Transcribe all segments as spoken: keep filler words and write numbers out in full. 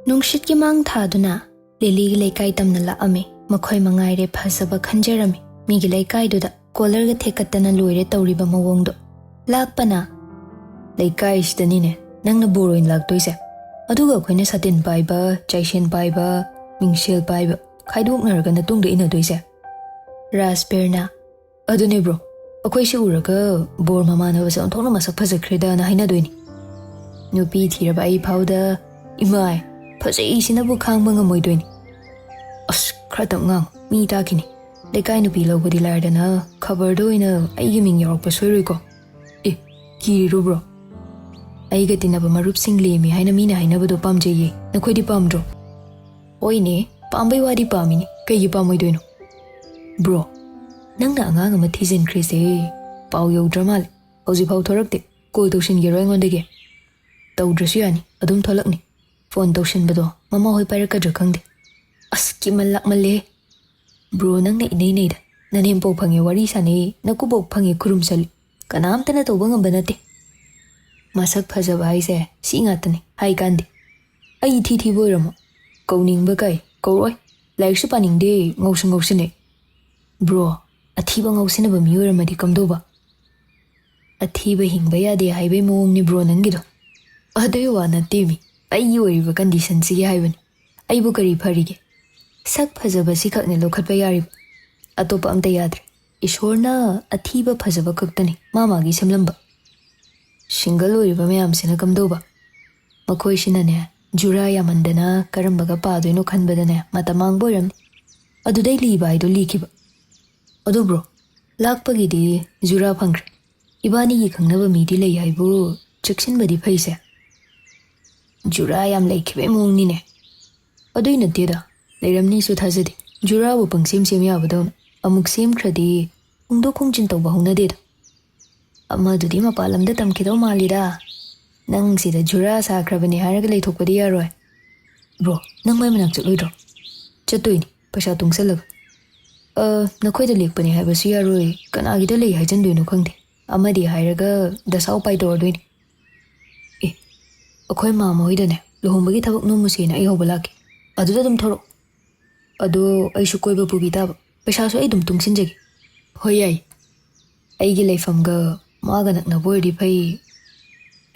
ꯅꯨꯡꯁꯤꯠꯀꯤ ꯃꯥꯡ ꯊꯥꯗꯨꯅ ꯂꯤꯂꯤꯒꯤ ꯂꯩꯀꯥꯏ ꯇꯝꯅ ꯂꯥꯛꯑꯝꯃꯤ꯫ ꯃꯈꯣꯏ ꯃꯉꯥꯏꯔꯦ ꯐꯖꯕ ꯈꯟꯖꯔꯝꯃꯤ꯫ ꯃꯤꯒꯤ ꯂꯩꯀꯥꯏꯗꯨꯗ ꯀꯣꯂꯔꯒ ꯊꯦꯛꯀꯠꯇꯅ ꯂꯣꯏꯔꯦ ꯇꯧꯔꯤꯕ ꯃꯑꯣꯡꯗꯣ꯫ ꯂꯥꯛꯄꯅ, "ꯂꯩꯀꯥꯏꯁꯤꯗꯅꯤꯅꯦ ꯅꯪꯅ ꯕꯣꯔ ꯑꯣꯏꯅ ꯂꯥꯛꯇꯣꯏꯁꯦ, ꯑꯗꯨꯒ ꯑꯩꯈꯣꯏꯅ ꯁꯥꯇꯤꯟ ꯄꯥꯏꯕ, ꯆꯥꯏꯁꯦꯟ ꯄꯥꯏꯕ, ꯃꯤꯡꯁꯦꯜ ꯄꯥꯏꯕ ꯈꯥꯏꯗꯣꯛꯅꯔꯒ ꯅꯇꯨꯡꯗ ꯏꯟꯅꯗꯣꯏꯁꯦ?" ꯔꯥꯖꯕꯤꯔꯅ, "ꯑꯗꯨꯅꯦ ꯕ꯭ꯔꯣ, ꯑꯩꯈꯣꯏꯁꯤ ꯎꯔꯒ ꯕꯣꯔ ꯃꯃꯥꯟꯅꯕꯁꯦ ꯑꯣꯟꯊꯣꯛꯅ ꯃꯁꯛ ꯐꯖꯈ꯭ꯔꯦꯗꯅ ꯍꯥꯏꯅꯗꯣꯏꯅꯤ꯫ ꯅꯨꯄꯤ ꯊꯤꯔꯕ ꯑꯩ ꯐꯥꯎꯗ, 'ꯏꯃꯥꯏ, ꯐꯖꯩꯁꯤꯅꯕꯨ ꯈꯥꯡꯕ ꯉꯝꯃꯣꯏꯗꯣꯏꯅꯤ.'" "ꯑꯁ, ꯈꯔ ꯇꯞ ꯉꯥꯡꯉꯨ, ꯃꯤ ꯇꯥꯈꯤꯅꯤ꯫ ꯂꯩꯀꯥꯏ ꯅꯨꯄꯤ ꯂꯧꯕꯗꯤ ꯂꯥꯏꯔꯗꯅ ꯈꯕꯔꯗ ꯑꯣꯏꯅ ꯑꯩꯒꯤ ꯃꯤꯡ ꯌꯥꯎꯔꯛꯄ ꯁꯣꯏꯔꯣꯏꯀꯣ?" "ꯑꯦ, ꯀꯤꯔꯤꯔꯣ ꯕ꯭ꯔꯣ? ꯑꯩꯒ ꯇꯤꯟꯅꯕ ꯃꯔꯨꯞꯁꯤꯡ ꯂꯦꯝꯃꯤ ꯍꯥꯏꯅ ꯃꯤꯅ ꯍꯥꯏꯅꯕꯗꯣ ꯄꯥꯝꯖꯩꯌꯦ꯫ ꯅꯈꯣꯏꯗꯤ ꯄꯥꯝꯗ꯭ꯔꯣ?" "ꯍꯣꯏꯅꯦ, ꯄꯥꯝꯕꯩ ꯋꯥꯗꯤ ꯄꯥꯝꯃꯤꯅꯦ, ꯀꯩꯒꯤ ꯄꯥꯝꯃꯣꯏꯗꯣꯏꯅꯣ?" "ꯕ꯭ꯔꯣ, ꯅꯪꯅ ꯑꯉꯥꯡ ꯑꯃ ꯊꯤꯖꯤꯟꯈ꯭ꯔꯤꯁꯦ ꯄꯥꯎ ꯌꯧꯗ꯭ꯔ ꯃꯥꯜꯂꯦ꯫ ꯍꯧꯖꯤꯛꯐꯥꯎ ꯊꯣꯔꯛꯇꯦ꯫ ꯀꯣꯜ ꯇꯧꯁꯤꯟꯒꯦꯔꯣ ꯑꯩꯉꯣꯟꯗꯒꯤ?" "ꯇꯧꯗ꯭ꯔꯁꯨ ꯌꯥꯅꯤ, ꯑꯗꯨꯝ ꯊꯣꯛꯂꯛꯅꯤ꯫ ꯐꯣꯟ ꯇꯧꯁꯤꯟꯕꯗꯣ ꯃꯃꯥ ꯍꯣꯏ ꯄꯥꯏꯔꯛꯀꯗ꯭ꯔꯥ ꯈꯪꯗꯦ꯫" "ꯑꯁ, ꯀꯤꯃꯜ ꯂꯥꯛꯃꯜꯂꯦ꯫ ꯕ꯭ꯔꯣ, ꯅꯪꯅ ꯏꯅꯩ ꯅꯩꯗ꯫ ꯅꯅꯦꯝꯄꯣꯛ ꯐꯪꯉꯦ ꯋꯥꯔꯤ ꯁꯥꯟꯅꯩ, ꯅꯀꯨꯕꯣꯛ ꯐꯪꯉꯦ ꯈꯨꯔꯨꯝ ꯆꯠꯂꯤ꯫ ꯀꯅꯥꯝꯇꯅ ꯇꯧꯕ ꯉꯝꯕ ꯅꯠꯇꯦ꯫ ꯃꯁꯛ ꯐꯖꯕ ꯍꯥꯏꯁꯦ ꯁꯤ ꯉꯥꯛꯇꯅꯤ ꯍꯥꯏꯀꯥꯟꯗꯤ꯫ ꯑꯩ ꯏꯊꯤ ꯊꯤꯕ ꯑꯣꯏꯔꯝꯃꯣ? ꯀꯧꯅꯤꯡꯕ ꯀꯥꯏ, ꯀꯧꯔꯣꯏ꯫ ꯂꯥꯏꯔꯤꯛꯁꯨ ꯄꯥꯅꯤꯡꯗꯦ, ꯉꯧꯁꯨ ꯉꯧꯁꯤꯟꯅꯩ꯫ ꯕ꯭ꯔꯣ, ꯑꯊꯤꯕ ꯉꯧꯁꯤꯟꯅꯕ ꯃꯤ ꯑꯣꯏꯔꯝꯃꯗꯤ ꯀꯝꯗꯧꯕ?" "ꯑꯊꯤꯕ ꯍꯤꯡꯕ ꯌꯥꯗꯦ ꯍꯥꯏꯕꯩ ꯃꯑꯣꯡꯅꯤ ꯕ꯭ꯔꯣ ꯅꯪꯒꯤꯗꯣ꯫" "ꯑꯗꯨꯏ ꯋꯥ ꯅꯠꯇꯦꯃꯤ, ꯑꯩꯒꯤ ꯑꯣꯏꯔꯤꯕ ꯀꯟꯗꯤꯁꯟꯁꯤꯒꯤ ꯍꯥꯏꯕꯅꯤ꯫ ꯑꯩꯕꯨ ꯀꯔꯤ ꯐꯔꯤꯒꯦ? ꯁꯛ ꯐꯖꯕ ꯁꯤꯈꯛꯅꯦ ꯂꯧꯈꯠꯄ ꯌꯥꯔꯤꯕ꯫ ꯑꯇꯣꯞꯄ ꯑꯝꯇ ꯌꯥꯗ꯭ꯔꯦ꯫ ꯏꯁꯣꯔꯅ ꯑꯊꯤꯕ ꯐꯖꯕ ꯈꯛꯇꯅꯤ ꯃꯥ ꯃꯥꯒꯤ ꯁꯦꯝꯂꯝꯕ꯫ ꯁꯤꯡꯒꯜ ꯑꯣꯏꯔꯤꯕ ꯃꯌꯥꯝꯁꯤꯅ ꯀꯝꯗꯧꯕ? ꯃꯈꯣꯏꯁꯤꯅꯅꯦ, ꯖꯨꯔꯥ ꯌꯥꯝꯃꯟꯗꯅ ꯀꯔꯝꯕꯒ ꯄꯥꯗꯣꯏꯅꯣ ꯈꯟꯕꯗꯅꯦ ꯃꯇꯝ ꯃꯥꯡꯕ ꯑꯣꯏꯔꯝꯅꯤ꯫ ꯑꯗꯨꯗꯩ ꯂꯤꯕ ꯍꯥꯏꯗꯣ ꯂꯤꯈꯤꯕ꯫ ꯑꯗꯨ ꯕ꯭ꯔꯣ, ꯂꯥꯛꯄꯒꯤꯗꯤ ꯖꯨꯔꯥ ꯐꯪꯈ꯭ꯔꯦ꯫ ꯏꯕꯥꯅꯤꯒꯤ ꯈꯪꯅꯕ ꯃꯤꯗꯤ ꯂꯩ ꯍꯥꯏꯕꯨ ꯆꯦꯛꯁꯤꯟꯕꯗꯤ ꯐꯩꯁꯦ꯫" "ꯖꯨꯔꯥ ꯌꯥꯝ ꯂꯩꯈꯤꯕꯩ ꯃꯑꯣꯡꯅꯤꯅꯦ꯫" "ꯑꯗꯨꯏ ꯅꯠꯇꯦꯗ, ꯂꯩꯔꯝꯅꯤꯁꯨ ꯊꯥꯖꯗꯦ꯫ ꯖꯨꯔꯥꯕꯨ ꯄꯪꯁꯦꯝ ꯁꯦꯝ ꯌꯥꯕꯗꯧꯅ꯫ ꯑꯃꯨꯛ ꯁꯦꯝꯈ꯭ꯔꯗꯤ ꯍꯣꯡꯗꯣꯛ ꯍꯣꯡꯖꯤꯟ ꯇꯧꯕ ꯍꯧꯅꯗꯦꯗ꯫ ꯑꯃꯗꯨꯗꯤ ꯃꯄꯥꯟ ꯂꯝꯗ ꯇꯝꯈꯤꯗꯧ ꯃꯥꯜꯂꯤꯗ꯫ ꯅꯪ ꯁꯤꯗ ꯖꯨꯔꯥ ꯁꯥꯈ꯭ꯔꯕꯅꯦ ꯍꯥꯏꯔꯒ ꯂꯩꯊꯣꯛꯄꯗꯤ ꯌꯥꯔꯣꯏ꯫" "ꯕ꯭ꯔꯣ, ꯅꯪ ꯃꯥꯏ ꯃꯅꯥꯛ ꯆꯠꯂꯣꯏꯗ꯭ꯔꯣ?" "ꯆꯠꯇꯣꯏꯅꯤ, ꯄꯩꯁꯥ ꯇꯨꯡꯁꯜꯂꯒ꯫" "ꯑ, ꯅꯈꯣꯏꯗ ꯂꯦꯛꯄꯅꯦ ꯍꯥꯏꯕꯁꯨ ꯌꯥꯔꯣꯏ, ꯀꯅꯥꯒꯤꯗ ꯂꯩ ꯍꯥꯏꯖꯟꯗꯣꯏꯅꯣ ꯈꯪꯗꯦ꯫ ꯑꯃꯗꯤ ꯍꯥꯏꯔꯒ ꯗꯁꯥ ꯎꯄꯥꯏ ꯇꯧꯔꯗꯣꯏꯅꯤ꯫" "ꯑꯦ, ꯑꯩꯈꯣꯏ ꯃꯥꯃ ꯍꯣꯏꯗꯅꯦ ꯂꯨꯍꯣꯡꯕꯒꯤ ꯊꯕꯛ ꯅꯣꯝꯃꯨꯁꯦꯅ ꯑꯩ ꯍꯧꯕ ꯂꯥꯛꯀꯦ꯫ ꯑꯗꯨꯗ ꯑꯗꯨꯝ ꯊꯧꯔꯛꯑꯣ꯫ ꯑꯗꯣ ꯑꯩꯁꯨ ꯀꯣꯏꯕ ꯄꯨꯕꯤ ꯇꯥꯕ꯫ ꯄꯩꯁꯥꯁꯨ ꯑꯩ ꯑꯗꯨꯝ ꯇꯨꯡꯁꯤꯟꯖꯒꯦ꯫ ꯍꯣꯏ, ꯌꯥꯏ꯫ ꯑꯩꯒꯤ ꯂꯩꯐꯝꯒ ꯃꯥꯒ ꯅꯛꯅꯕ ꯑꯣꯏꯔꯗꯤ ꯐꯩ꯫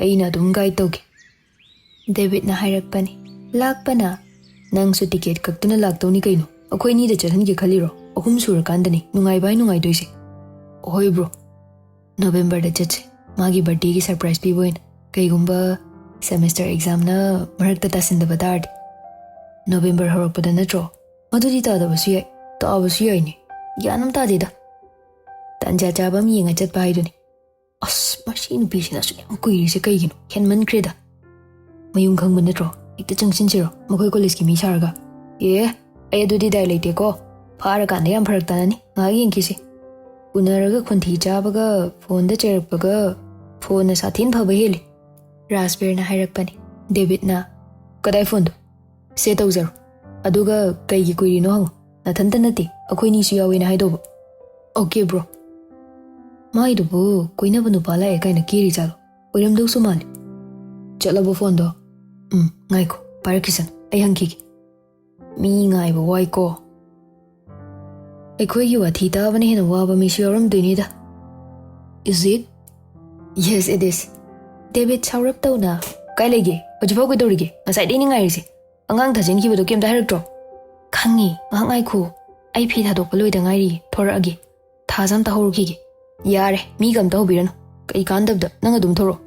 ꯑꯩꯅ ꯑꯗꯨꯝ ꯒꯥꯏꯗ ꯇꯧꯒꯦ꯫ ꯗꯦꯕꯤꯠꯅ ꯍꯥꯏꯔꯛꯄꯅꯤ꯫ ꯂꯥꯛꯄꯅ? ꯅꯪꯁꯨ ꯇꯤꯀꯦꯠ ꯀꯛꯇꯨꯅ ꯂꯥꯛꯇꯧꯅꯤ ꯀꯩꯅꯣ꯫ ꯑꯩꯈꯣꯏ ꯑꯅꯤꯗ ꯆꯠꯍꯟꯒꯦ ꯈꯜꯂꯤꯔꯣ? ꯑꯍꯨꯝ ꯁꯨꯔꯀꯥꯟꯗꯅꯤ ꯅꯨꯡꯉꯥꯏꯕ ꯍꯥꯏ ꯅꯨꯡꯉꯥꯏꯗꯣꯏꯁꯦ꯫ ꯍꯣꯏ, ꯕ꯭ꯔꯣ꯫ ꯅꯣꯕꯦꯝꯕꯔꯗ ꯆꯠꯁꯦ, ꯃꯥꯒꯤ ꯕꯥꯔꯗꯦꯒꯤ ꯁꯔꯄ꯭ꯔꯥꯏꯖ ꯄꯤꯕ ꯑꯣꯏꯅ꯫ ꯀꯩꯒꯨꯝꯕ ꯁꯦꯃꯦꯁꯇꯔ ꯑꯦꯛꯖꯥꯝꯅ ꯃꯔꯛꯇ ꯇꯥꯁꯤꯟꯗꯕ ꯇꯥꯔꯗꯤ꯫ ꯅꯣꯕꯦꯝꯕꯔ ꯍꯧꯔꯛꯄꯗ ꯅꯠꯇ꯭ꯔꯣ? ꯃꯗꯨꯗꯤ ꯇꯥꯗꯕꯁꯨ ꯌꯥꯏ, ꯇꯥꯕꯁꯨ ꯌꯥꯏꯅꯦ꯫ ꯒ꯭ꯌꯥꯟ ꯑꯃ ꯇꯥꯗꯦꯗ꯫ ꯇꯥꯟꯖꯥ ꯆꯥꯕ ꯑꯃ ꯌꯦꯡꯉ ꯆꯠꯄ ꯍꯥꯏꯗꯨꯅꯤ꯫ ꯑꯁ, ꯃꯁꯤ ꯅꯨꯄꯤꯁꯤꯅ ꯑꯁꯨꯛ ꯌꯥꯝ ꯀꯨꯏꯔꯤꯁꯦ ꯀꯩꯒꯤꯅꯣ? ꯍꯦꯟꯃꯟꯈ꯭ꯔꯦꯗ꯫ ꯃꯌꯨꯝ ꯈꯪꯕ ꯅꯠꯇ꯭ꯔꯣ? ꯍꯦꯛꯇ ꯆꯪꯁꯤꯟꯁꯤꯔꯣ ꯃꯈꯣꯏ ꯀꯣꯂꯦꯖꯀꯤ ꯃꯤ ꯁꯥꯔꯒ? ꯑꯦ, ꯑꯩ ꯑꯗꯨꯗꯤ ꯗꯥꯏ ꯂꯩꯇꯦꯀꯣ꯫ ꯐꯥꯔꯀꯥꯟꯗ ꯌꯥꯝ ꯐꯔꯛ ꯇꯥꯅꯅꯤ꯫ ꯉꯥꯏꯍꯥꯛ ꯌꯦꯡꯈꯤꯁꯤ꯫ ꯎꯅꯔꯒ ꯈꯣꯟꯊꯤ ꯆꯥꯕꯒ ꯐꯣꯟꯗ ꯆꯩꯔꯛꯄꯒ ꯐꯣꯟꯅ ꯁꯥꯊꯤꯅ ꯐꯕ ꯍꯦꯜꯂꯤ꯫ ꯔꯥꯖꯕꯤꯔꯅ ꯍꯥꯏꯔꯛꯄꯅꯤ꯫ ꯗꯦꯕꯤꯠꯅ, "ꯀꯗꯥꯏ ꯐꯣꯟꯗꯣ? ꯁꯦ ꯇꯧꯖꯔꯣ꯫ ꯑꯗꯨꯒ ꯀꯩꯒꯤ ꯀꯨꯏꯔꯤꯅꯣ ꯍꯪꯉꯨ꯫ ꯅꯊꯟꯇ ꯅꯠꯇꯦ, ꯑꯩꯈꯣꯏꯅꯤꯁꯨ ꯌꯥꯎꯋꯦꯅ ꯍꯥꯏꯗꯧꯕ꯫" "Okay, bro." ꯃꯥꯏꯗꯨꯕꯨ ꯀꯣꯏꯅꯕ ꯅꯨꯄꯥ ꯂꯥꯛꯑꯦ ꯀꯥꯏꯅ ꯀꯦꯔꯤ ꯖꯥꯠꯂꯣ? ꯑꯣꯏꯔꯝꯗꯧꯁꯨ ꯃꯥꯜꯂꯤ꯫ "ꯆꯠꯂꯕꯣ ꯐꯣꯟꯗꯣ?" "ꯎꯝ, ꯉꯥꯏꯈꯣ, ꯄꯥꯏꯔꯛꯈꯤꯁꯅꯨ, ꯑꯩ ꯍꯪꯈꯤꯒꯦ꯫ ꯃꯤ ꯉꯥꯏꯕ ꯋꯥꯏꯀꯣ꯫" ꯑꯩꯈꯣꯏꯒꯤ ꯋꯥꯊꯤ ꯇꯥꯕꯅ ꯍꯦꯟꯅ ꯋꯥꯕ ꯃꯤꯁꯨ ꯌꯥꯎꯔꯝꯗꯣꯏꯅꯤꯗ꯫ "Is it?" "Yes, it is." ꯗꯦꯕꯤꯠ ꯁꯥꯎꯔꯞ ꯇꯧꯅ, "ꯀꯥꯏ ꯂꯩꯒꯦ? ꯍꯧꯖꯤꯛꯐꯥꯎ ꯀꯩꯗꯧꯔꯤꯒꯦ? ꯉꯁꯥꯏꯗꯩꯅꯦ ꯉꯥꯏꯔꯤꯁꯦ꯫ ꯑꯉꯥꯡ ꯊꯥꯖꯤꯟꯈꯤꯕꯗꯣ ꯀꯩꯝꯇ ꯍꯥꯏꯔꯛꯇ꯭ꯔꯣ?" "ꯈꯪꯉꯤ, ꯉꯥꯏꯍꯥꯛ ꯉꯥꯏꯈꯣ꯫ ꯑꯩ ꯐꯤ ꯊꯥꯗꯣꯛꯄ ꯂꯣꯏꯗ ꯉꯥꯏꯔꯤ, ꯊꯣꯔꯛꯑꯒꯦ꯫ ꯊꯥꯖ ꯑꯝꯇ ꯍꯧꯔꯨꯈꯤꯒꯦ꯫" "ꯌꯥꯔꯦ, ꯃꯤꯒ ꯑꯝꯇ ꯍꯧꯕꯤꯔꯅꯨ꯫ ꯀꯩ ꯀꯥꯟꯗꯕꯗ, ꯅꯪ ꯑꯗꯨꯝ ꯊꯧꯔꯛꯑꯣ꯫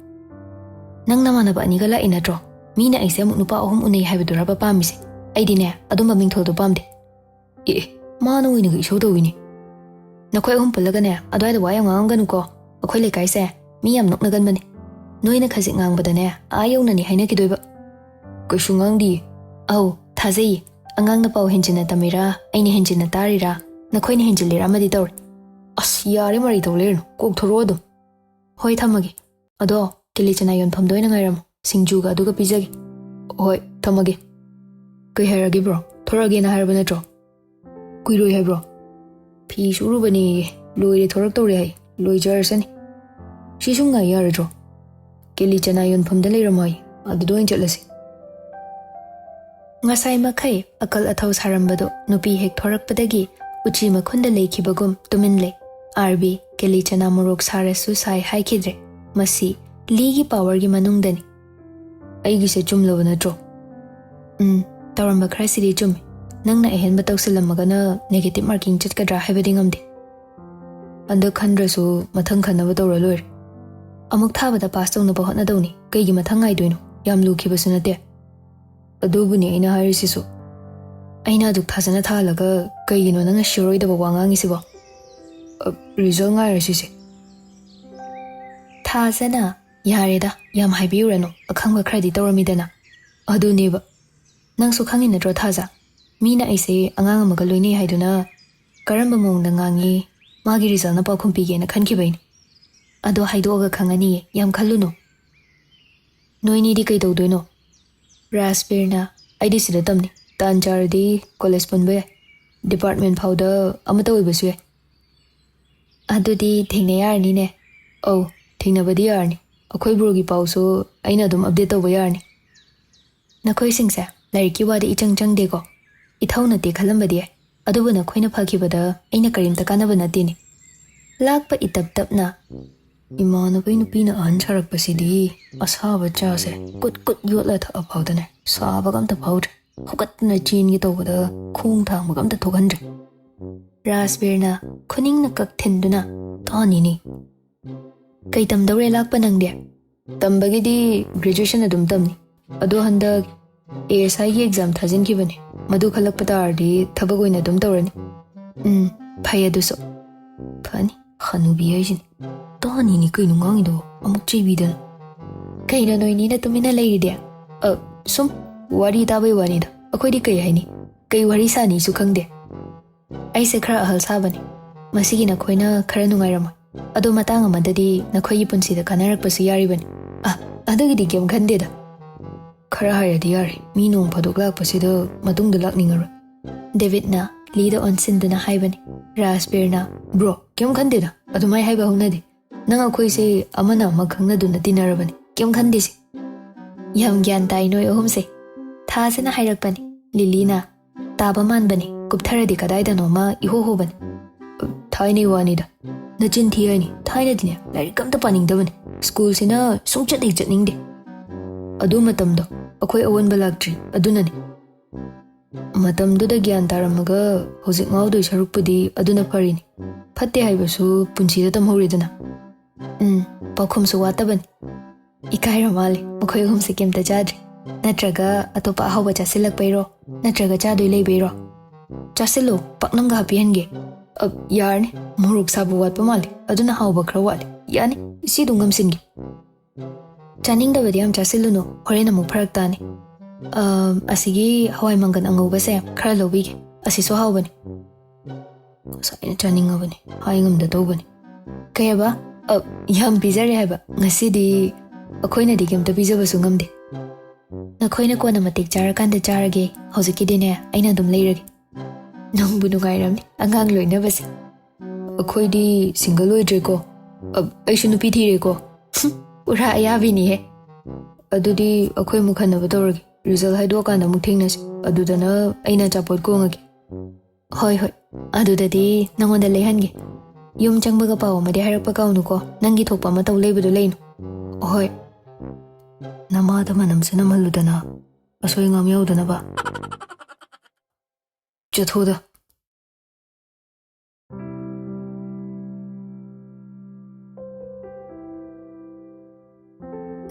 ꯅꯪ ꯅꯃꯥꯟꯅꯕ ꯑꯅꯤꯒ ꯂꯥꯛꯏ ꯅꯠꯇ꯭ꯔꯣ? ꯃꯤꯅ ꯑꯩꯁꯦ ꯑꯃꯨꯛ ꯅꯨꯄꯥ ꯑꯍꯨꯝ ꯎꯅꯩ ꯍꯥꯏꯕꯗꯨꯔꯕ ꯄꯥꯝꯃꯤꯁꯦ? ꯑꯩꯗꯤꯅꯦ, ꯑꯗꯨꯝꯕ ꯃꯤꯡꯊꯣꯜꯗꯣ ꯄꯥꯝꯗꯦ꯫" "ꯑꯦ, ꯑꯦ, ꯃꯥꯅ ꯑꯣꯏꯅꯒ ꯏꯁꯧ ꯇꯧꯏꯅꯦ꯫" "ꯅꯈꯣꯏ ꯑꯍꯨꯝ ꯄꯨꯜꯂꯒꯅꯦ, ꯑꯗꯨꯋꯥꯏꯗ ꯋꯥ ꯌꯥꯝ ꯉꯥꯡꯉꯝꯒꯅꯨꯀꯣ꯫ ꯑꯩꯈꯣꯏ ꯂꯩꯀꯥꯏꯁꯦ ꯃꯤ ꯌꯥꯝ ꯅꯣꯛꯅꯒꯟꯕꯅꯦ꯫ ꯅꯣꯏꯅ ꯈꯖꯤꯛ ꯉꯥꯡꯕꯗꯅꯦ, ꯑꯥ ꯌꯧꯅꯅꯦ ꯍꯥꯏꯅꯈꯤꯗꯣꯏꯕ꯫" "ꯀꯩꯁꯨ ꯉꯥꯡꯗꯤꯌꯦ꯫" "ꯑꯧ, ꯊꯥꯖꯩꯌꯦ꯫ ꯑꯉꯥꯡꯅ ꯄꯥꯎ ꯍꯦꯟꯖꯤꯟꯅ ꯇꯝꯃꯤꯔꯥ, ꯑꯩꯅ ꯍꯦꯟꯖꯤꯟꯅ ꯇꯥꯔꯤꯔꯥ, ꯅꯈꯣꯏꯅ ꯍꯦꯟꯖꯤꯜꯂꯤꯔꯥ ꯑꯃꯗꯤ ꯇꯧꯔꯦ꯫" "ꯑꯁ, ꯌꯥꯔꯦ, ꯃꯔꯩ ꯇꯧ ꯂꯩꯔꯅꯨ꯫ ꯀꯣꯛ ꯊꯣꯔꯛꯑꯣ ꯑꯗꯨꯝ꯫" "ꯍꯣꯏ, ꯊꯝꯃꯒꯦ꯫ ꯑꯗꯣ, ꯀꯦꯂꯤ ꯆꯅꯥ ꯌꯣꯟꯐꯝꯗ ꯑꯣꯏꯅ ꯉꯥꯏꯔꯝꯃꯣ꯫ ꯁꯤꯡꯖꯨꯒ ꯑꯗꯨꯒ ꯄꯤꯖꯒꯦ꯫" "ꯍꯣꯏ, ꯊꯝꯃꯒꯦ꯫ ꯀꯩ ꯍꯥꯏꯔꯒꯦ, ꯕ꯭ꯔꯣ? ꯊꯣꯔꯛꯑꯒꯦꯅ ꯍꯥꯏꯔꯕ ꯅꯠꯇ꯭ꯔꯣ?" "ꯀꯨꯏꯔꯣꯏ ꯍꯥꯏꯕ꯭ꯔꯣ?" "ꯐꯤ ꯁꯨꯔꯨꯕꯅꯦꯌꯦ꯫ ꯂꯣꯏꯔꯦ, ꯊꯣꯔꯛꯇꯧꯔꯦ ꯍꯥꯏ꯫ ꯂꯣꯏꯖꯔꯁꯅꯤ꯫ ꯁꯤ ꯁꯨꯝ ꯉꯥꯏ ꯌꯥꯔꯗ꯭ꯔꯣ?" "ꯀꯦꯂꯤ ꯆꯅꯥ ꯌꯣꯟꯐꯝꯗ ꯂꯩꯔꯝꯃꯣ ꯍꯥꯏ꯫ ꯑꯗꯨꯗ ꯑꯣꯏꯅ ꯆꯠꯂꯁꯤ꯫" ꯉꯁꯥꯏ ꯃꯈꯩ ꯑꯀꯜ ꯑꯊꯧ ꯁꯥꯔꯝꯕꯗꯨ ꯅꯨꯄꯤ ꯍꯦꯛ ꯊꯣꯔꯛꯄꯗꯒꯤ ꯎꯆꯤ ꯃꯈꯨꯟꯗ ꯂꯩꯈꯤꯕꯒꯨꯝ ꯇꯨꯃꯤꯟ ꯂꯩ꯫ ꯑꯥꯔꯕꯤ, ꯀꯦꯂꯤ ꯆꯅꯥ ꯃꯣꯔꯣꯛ ꯁꯥꯔꯁꯨ ꯁꯥꯏ ꯍꯥꯏꯈꯤꯗ꯭ꯔꯦ꯫ ꯃꯁꯤ ꯂꯤꯒꯤ ꯄꯥꯋꯔꯒꯤ ꯃꯅꯨꯡꯗꯅꯤ꯫ "ꯑꯩꯒꯤꯁꯦ ꯆꯨꯝꯂꯕ ꯅꯠꯇ꯭ꯔꯣ?" "ꯎꯝ, ꯇꯧꯔꯝꯕ ꯈꯔꯁꯤꯗꯤ ꯆꯨꯝꯃꯤ꯫ ꯅꯪꯅ ꯑꯍꯦꯟꯕ ꯇꯧꯁꯤꯜꯂꯝꯃꯒꯅ ꯅꯦꯒꯦꯇꯤꯚ ꯃꯥꯔꯀꯤꯡ ꯆꯠꯀꯗ꯭ꯔꯥ ꯍꯥꯏꯕꯗꯤ ꯉꯝꯗꯦ꯫ ꯍꯟꯗꯛ ꯈꯟꯗ꯭ꯔꯁꯨ ꯃꯊꯪ ꯈꯟꯅꯕ ꯇꯧꯔ ꯂꯣꯏꯔꯦ꯫ ꯑꯃꯨꯛ ꯊꯥꯕꯗ ꯄꯥꯁ ꯇꯧꯅꯕ ꯍꯣꯠꯅꯗꯧꯅꯤ꯫ ꯀꯩꯒꯤ ꯃꯊꯪ ꯉꯥꯏꯗꯣꯏꯅꯣ? ꯌꯥꯝ ꯂꯨꯈꯤꯕꯁꯨ ꯅꯠꯇꯦ꯫" "ꯑꯗꯨꯕꯨꯅꯤ ꯑꯩꯅ ꯍꯥꯏꯔꯤꯁꯤꯁꯨ꯫ ꯑꯩꯅ ꯑꯗꯨꯛ ꯊꯥꯖꯅ ꯊꯥꯍꯜꯂꯒ ꯀꯩꯒꯤꯅꯣ ꯅꯪꯅ ꯁꯤꯌꯣꯔ ꯑꯣꯏꯗꯕ ꯋꯥ ꯉꯥꯡꯉꯤꯁꯤꯕꯣ?" "ꯑ, ꯔꯤꯖꯜ ꯉꯥꯏꯔꯁꯤꯁꯦ꯫" "ꯊꯥꯖꯅ, ꯌꯥꯔꯦꯗ, ꯌꯥꯝ ꯍꯥꯏꯕꯤꯔꯨꯔꯅꯨ꯫ ꯑꯈꯪꯕ ꯈꯔꯗꯤ ꯇꯧꯔꯝꯃꯤꯗꯅ꯫" "ꯑꯗꯨꯅꯦꯕ꯫ ꯅꯪꯁꯨ ꯈꯪꯉꯤ ꯅꯠꯇ꯭ꯔꯣ, ꯊꯥꯖ? ꯃꯤꯅ ꯑꯩꯁꯦ ꯑꯉꯥꯡ ꯑꯃꯒ ꯂꯣꯏꯅꯩ ꯍꯥꯏꯗꯨꯅ ꯀꯔꯝꯕ ꯃꯑꯣꯡꯗ ꯉꯥꯡꯉꯤ, ꯃꯥꯒꯤ ꯔꯤꯖꯜꯅ ꯄꯥꯎꯈꯨꯝ ꯄꯤꯒꯦꯅ ꯈꯟꯈꯤꯕꯩꯅꯤ꯫ ꯑꯗꯣ ꯍꯥꯏꯗꯣꯛꯑꯒ ꯈꯪꯉꯅꯤꯌꯦ, ꯌꯥꯝ ꯈꯜꯂꯨꯅꯨ꯫" "ꯅꯣꯏꯅꯤꯗꯤ ꯀꯩ ꯇꯧꯗꯣꯏꯅꯣ?" ꯔꯥꯖꯕꯤꯔꯅ, "ꯑꯩꯗꯤ ꯁꯤꯗ ꯇꯝꯅꯤ꯫ ꯇꯥꯟ ꯆꯥꯔꯗꯤ ꯀꯣꯂꯦꯖ ꯄꯨꯟꯕ ꯌꯥꯏ꯫ ꯗꯤꯄꯥꯔꯠꯃꯦꯟ ꯐꯥꯎꯗ ꯑꯃꯠꯇ ꯑꯣꯏꯕꯁꯨ ꯌꯥꯏ꯫" "ꯑꯗꯨꯗꯤ ꯊꯦꯡꯅ ꯌꯥꯔꯅꯤꯅꯦ?" "ꯑꯧ, ꯊꯦꯡꯅꯕꯗꯤ ꯌꯥꯔꯅꯤ꯫ ꯑꯩꯈꯣꯏ ꯕ꯭ꯔꯣꯒꯤ ꯄꯥꯎꯁꯨ ꯑꯩꯅ ꯑꯗꯨꯝ ꯑꯞꯗꯦꯠ ꯇꯧꯕ ꯌꯥꯔꯅꯤ꯫" "ꯅꯈꯣꯏꯁꯤꯡꯁꯦ ꯂꯥꯏꯔꯤꯛꯀꯤ ꯋꯥꯗ ꯏꯆꯪ ꯆꯪꯗꯦꯀꯣ꯫ ꯏꯊꯧ ꯅꯠꯇꯦ ꯈꯜꯂꯝꯕꯗꯤ ꯌꯥꯏ, ꯑꯗꯨꯕꯨ ꯅꯈꯣꯏꯅ ꯐꯈꯤꯕꯗ ꯑꯩꯅ ꯀꯔꯤꯝꯇ ꯀꯥꯟꯅꯕ ꯅꯠꯇꯦꯅꯦ꯫" ꯂꯥꯛꯄ ꯏꯇꯞ ꯇꯞꯅ꯫ "ꯏꯃꯥꯟꯅꯕꯩ ꯅꯨꯄꯤꯅ ꯑꯍꯟ ꯁꯥꯔꯛꯄꯁꯤꯗꯤ ꯑꯁꯥꯕ ꯆꯥꯁꯦ ꯀꯨꯠ ꯀꯨꯠ ꯌꯣꯠꯂ ꯊꯛꯑ ꯐꯥꯎꯗꯅꯦ ꯁꯥꯕꯒ ꯑꯝꯇ ꯐꯥꯎꯗ꯭ꯔꯦ꯫ ꯍꯧꯒꯠꯇꯅ ꯆꯦꯟꯒꯦ ꯇꯧꯕꯗ ꯈꯣꯡ ꯊꯥꯡꯕꯒ ꯑꯝꯇ ꯊꯣꯛꯍꯟꯗ꯭ꯔꯦ꯫" ꯔꯥꯖꯕꯤꯔꯅ ꯈꯨꯅꯤꯡꯅ ꯀꯛ ꯊꯤꯟꯗꯨꯅ, "ꯇꯥꯅꯤꯅꯦ꯫ ꯀꯩ ꯇꯝꯗꯧꯔꯦ ꯂꯥꯛꯄ ꯅꯪꯗꯤ?" "ꯇꯝꯕꯒꯤꯗꯤ ꯒ꯭ꯔꯦꯖꯨꯑꯦꯁꯟ ꯑꯗꯨꯝ ꯇꯝꯅꯤ꯫ ꯑꯗꯣ ꯍꯟꯗꯛ ꯑꯦ ꯑꯦꯁ ꯑꯥꯏꯒꯤ ꯑꯦꯛꯖꯥꯝ ꯊꯥꯖꯤꯟꯈꯤꯕꯅꯦ꯫ ꯃꯗꯨ ꯈꯜꯂꯛꯄ ꯇꯥꯔꯗꯤ ꯊꯕꯛ ꯑꯣꯏꯅ ꯑꯗꯨꯝ ꯇꯧꯔꯅꯤ꯫" "ꯎꯝ, ꯐꯩ ꯑꯗꯨꯁꯨ꯫" "ꯐꯅꯤ, ꯍꯅꯨꯕꯤ ꯍꯥꯏꯁꯤꯅꯤ꯫ ꯇꯥꯅꯤꯅꯤ ꯀꯩꯅꯣ ꯉꯥꯡꯉꯤꯗꯣ, ꯑꯃꯨꯛ ꯆꯩꯕꯤꯗꯅ꯫" "ꯀꯩꯅꯣ ꯅꯣꯏꯅꯤꯅ ꯇꯨꯃꯤꯟꯅ ꯂꯩꯔꯤꯗꯤ?" "ꯑ, ꯁꯨꯝ ꯋꯥꯔꯤ ꯇꯥꯕꯩ ꯋꯥꯅꯤꯗ꯫ ꯑꯩꯈꯣꯏꯗꯤ ꯀꯩ ꯍꯥꯏꯅꯤ? ꯀꯩ ꯋꯥꯔꯤ ꯁꯥꯅꯤꯁꯨ ꯈꯪꯗꯦ꯫ ꯑꯩꯁꯦ ꯈꯔ ꯑꯍꯜ ꯁꯥꯕꯅꯤ꯫ ꯃꯁꯤꯒꯤ ꯅꯈꯣꯏꯅ ꯈꯔ ꯅꯨꯡꯉꯥꯏꯔꯝꯃꯣꯏ꯫ ꯑꯗꯣ ꯃꯇꯥꯡ ꯑꯃꯗꯗꯤ ꯅꯈꯣꯏꯒꯤ ꯄꯨꯟꯁꯤꯗ ꯀꯥꯟꯅꯔꯛꯄꯁꯨ ꯌꯥꯔꯤꯕꯅꯤ꯫" "ꯑ, ꯑꯗꯨꯒꯤꯗꯤ ꯀꯩꯝ ꯈꯟꯗꯦꯗ꯫ ꯈꯔ ꯍꯥꯏꯔꯗꯤ ꯌꯥꯔꯦ꯫ ꯃꯤ ꯅꯣꯡ ꯐꯥꯗꯣꯛ ꯂꯥꯛꯄꯁꯤꯗ ꯃꯇꯨꯡꯗ ꯂꯥꯛꯅꯤꯡꯉꯔꯣꯏ꯫" ꯗꯦꯕꯤꯠꯅ ꯂꯤꯗ ꯑꯣꯟꯁꯤꯟꯗꯨꯅ ꯍꯥꯏꯕꯅꯤ꯫ ꯔꯥꯖꯕꯤꯔꯅ, "ꯕ꯭ꯔꯣ, ꯀꯩꯝ ꯈꯟꯗꯦꯗ꯫ ꯑꯗꯨꯃꯥꯏ ꯍꯥꯏꯕ ꯍꯧꯅꯗꯦ꯫ ꯅꯪ ꯑꯩꯈꯣꯏꯁꯦ ꯑꯃꯅ ꯑꯃ ꯈꯪꯅꯗꯨꯅ ꯇꯤꯟꯅꯔꯕꯅꯤ꯫ ꯀꯩꯝ ꯈꯟꯗꯦꯁꯦ꯫" "ꯌꯥꯝ ꯒ꯭ꯌꯥꯟ ꯇꯥꯏ ꯅꯣꯏ ꯑꯍꯨꯝꯁꯦ꯫ ꯊꯥꯖꯅ ꯍꯥꯏꯔꯛꯄꯅꯤ꯫ ꯂꯤꯂꯤꯅ, "ꯇꯥꯕ ꯃꯥꯟꯕꯅꯤ, ꯀꯨꯞꯊꯔꯗꯤ ꯀꯗꯥꯏꯗꯅꯣꯃ ꯏꯍꯣ ꯍꯣꯕꯅꯤ"꯫ "ꯊꯥꯏꯅꯩ ꯋꯥꯅꯤꯗ꯫ ꯅꯆꯤꯟ ꯊꯤ ꯍꯥꯏꯅꯤ, ꯊꯥꯏꯅꯗꯤꯅꯦ ꯂꯥꯏꯔꯤꯛ ꯑꯝꯇ ꯄꯥꯅꯤꯡꯗꯕꯅꯤ꯫ ꯁ꯭ꯀꯨꯜꯁꯤꯅ ꯁꯨꯡꯆꯠ ꯍꯦꯛ ꯆꯠꯅꯤꯡꯗꯦ꯫ ꯑꯗꯨ ꯃꯇꯝꯗꯣ ꯑꯩꯈꯣꯏ ꯑꯑꯣꯟꯕ ꯂꯥꯛꯇ꯭ꯔꯤ, ꯑꯗꯨꯅꯅꯤ꯫ ꯃꯇꯝꯗꯨꯗ ꯒ꯭ꯌꯥꯟ ꯇꯥꯔꯝꯃꯒ ꯍꯧꯖꯤꯛ ꯉꯥꯎꯗꯣꯏ ꯁꯔꯨꯛꯄꯨꯗꯤ ꯑꯗꯨꯅ ꯐꯔꯤꯅꯤ꯫ ꯐꯠꯇꯦ ꯍꯥꯏꯕꯁꯨ ꯄꯨꯟꯁꯤꯗ ꯇꯝꯍꯧꯔꯦꯗꯅ"꯫ ꯎꯝ, ꯄꯥꯎꯈꯨꯝꯁꯨ ꯋꯥꯠꯇꯕꯅꯤ꯫ ꯏꯀꯥꯏꯔ ꯃꯥꯜꯂꯦ, ꯃꯈꯣꯏ ꯑꯍꯨꯝꯁꯦ ꯀꯩꯝꯇ ꯆꯥꯗ꯭ꯔꯤ꯫ ꯅꯠꯇ꯭ꯔꯒ ꯑꯇꯣꯞꯄ ꯑꯍꯥꯎꯕ ꯆꯥꯁꯤꯜꯂꯛꯄꯩꯔꯣ? ꯅꯠꯇ꯭ꯔꯒ ꯆꯥꯗꯣꯏ ꯂꯩꯕꯩꯔꯣ? ꯆꯥꯁꯤꯜꯂꯣ, ꯄꯥꯛꯅꯝꯒ ꯍꯥꯞꯄꯤꯍꯟꯒꯦ꯫ ꯑ, ꯌꯥꯔꯅꯤ, ꯃꯣꯔꯣꯛ ꯁꯥꯕ ꯋꯥꯠꯄ ꯃꯥꯜꯂꯦ, ꯑꯗꯨꯅ ꯍꯥꯎꯕ ꯈꯔ ꯋꯥꯠꯂꯤ꯫ ꯌꯥꯅꯤ, ꯁꯤ ꯑꯗꯨꯝ ꯉꯝꯁꯤꯟꯒꯦ꯫ ꯆꯥꯅꯤꯡꯗꯕꯗꯤ ꯌꯥꯝ ꯆꯥꯁꯤꯜꯂꯨꯅꯨ, ꯍꯣꯔꯦꯟ ꯑꯃꯨꯛ ꯐꯔꯛ ꯇꯥꯅꯤ꯫ ꯑ, ꯑꯁꯤꯒꯤ ꯍꯋꯥꯏ ꯃꯪꯒꯟ ꯑꯉꯧꯕꯁꯦ ꯈꯔ ꯂꯧꯕꯤꯒꯦ, ꯑꯁꯤꯁꯨ ꯍꯥꯎꯕꯅꯤ꯫ ꯉꯁꯥꯏꯅ ꯆꯥꯅꯤꯡꯉꯕꯅꯤ, ꯍꯥꯏ ꯉꯝꯗ ꯇꯧꯕꯅꯤ꯫ ꯀꯩ ꯍꯥꯏꯕ? ꯑ, ꯌꯥꯝ ꯄꯤꯖꯔꯦ ꯍꯥꯏꯕ꯫ ꯉꯁꯤꯗꯤ ꯑꯩꯈꯣꯏꯅꯗꯤ ꯀꯩꯝꯇ ꯄꯤꯖꯕꯁꯨ ꯉꯝꯗꯦ꯫ ꯅꯈꯣꯏꯅ ꯀꯣꯟꯅ ꯃꯇꯤꯛ ꯆꯥꯔꯀꯥꯟꯗ ꯆꯥꯔꯒꯦ, ꯍꯧꯖꯤꯛꯀꯤꯗꯤꯅꯦ ꯑꯩꯅ ꯑꯗꯨꯝ ꯂꯩꯔꯒꯦ꯫ ꯅꯪꯕꯨ ꯅꯨꯡꯉꯥꯏꯔꯝꯅꯤ ꯑꯉꯥꯡ ꯂꯣꯏꯅꯕꯁꯦ꯫ ꯑꯩꯈꯣꯏꯗꯤ ꯁꯤꯡꯒꯜ ꯑꯣꯏꯗ꯭ꯔꯦꯀꯣ꯫ ꯑ, ꯑꯩꯁꯨ ꯅꯨꯄꯤ ꯊꯤꯔꯦꯀꯣ꯫ ꯍꯨꯝ, ꯄꯨꯔꯥ ꯑꯌꯥꯕꯤꯅꯤꯍꯦ꯫ ꯑꯗꯨꯗꯤ ꯑꯩꯈꯣꯏ ꯑꯃꯨꯛ ꯈꯟꯅꯕ ꯇꯧꯔꯒꯦ, ꯔꯤꯖꯜ ꯍꯥꯏꯗꯣꯛꯑꯀꯥꯟꯗ ꯑꯃꯨꯛ ꯊꯦꯡꯅꯁꯤ, ꯑꯗꯨꯗꯅ ꯑꯩꯅ ꯑꯆꯥꯄꯣꯠ ꯀꯣꯡꯉꯒꯦ꯫ ꯍꯣꯏ, ꯍꯣꯏ꯫ ꯑꯗꯨꯗꯗꯤ ꯅꯪꯉꯣꯟꯗ ꯂꯩꯍꯟꯒꯦ꯫ ꯌꯨꯝ ꯆꯪꯕꯒ ꯄꯥꯎ ꯑꯃꯗꯤ ꯍꯥꯏꯔꯛꯄ ꯀꯥꯎꯅꯨꯀꯣ, ꯅꯪꯒꯤ ꯊꯣꯛꯄ ꯑꯃ ꯇꯧ ꯂꯩꯕꯗꯣ ꯂꯩꯅꯨ꯫ ꯍꯣꯏ꯫ ꯅꯃꯥꯗ ꯃꯅꯝꯁꯨ ꯅꯝꯍꯜꯂꯨꯗꯅ, ꯑꯁꯣꯏ ꯑꯉꯥꯝ ꯌꯥꯎꯗꯅꯕ꯫ ꯆꯠꯊꯣꯗ꯫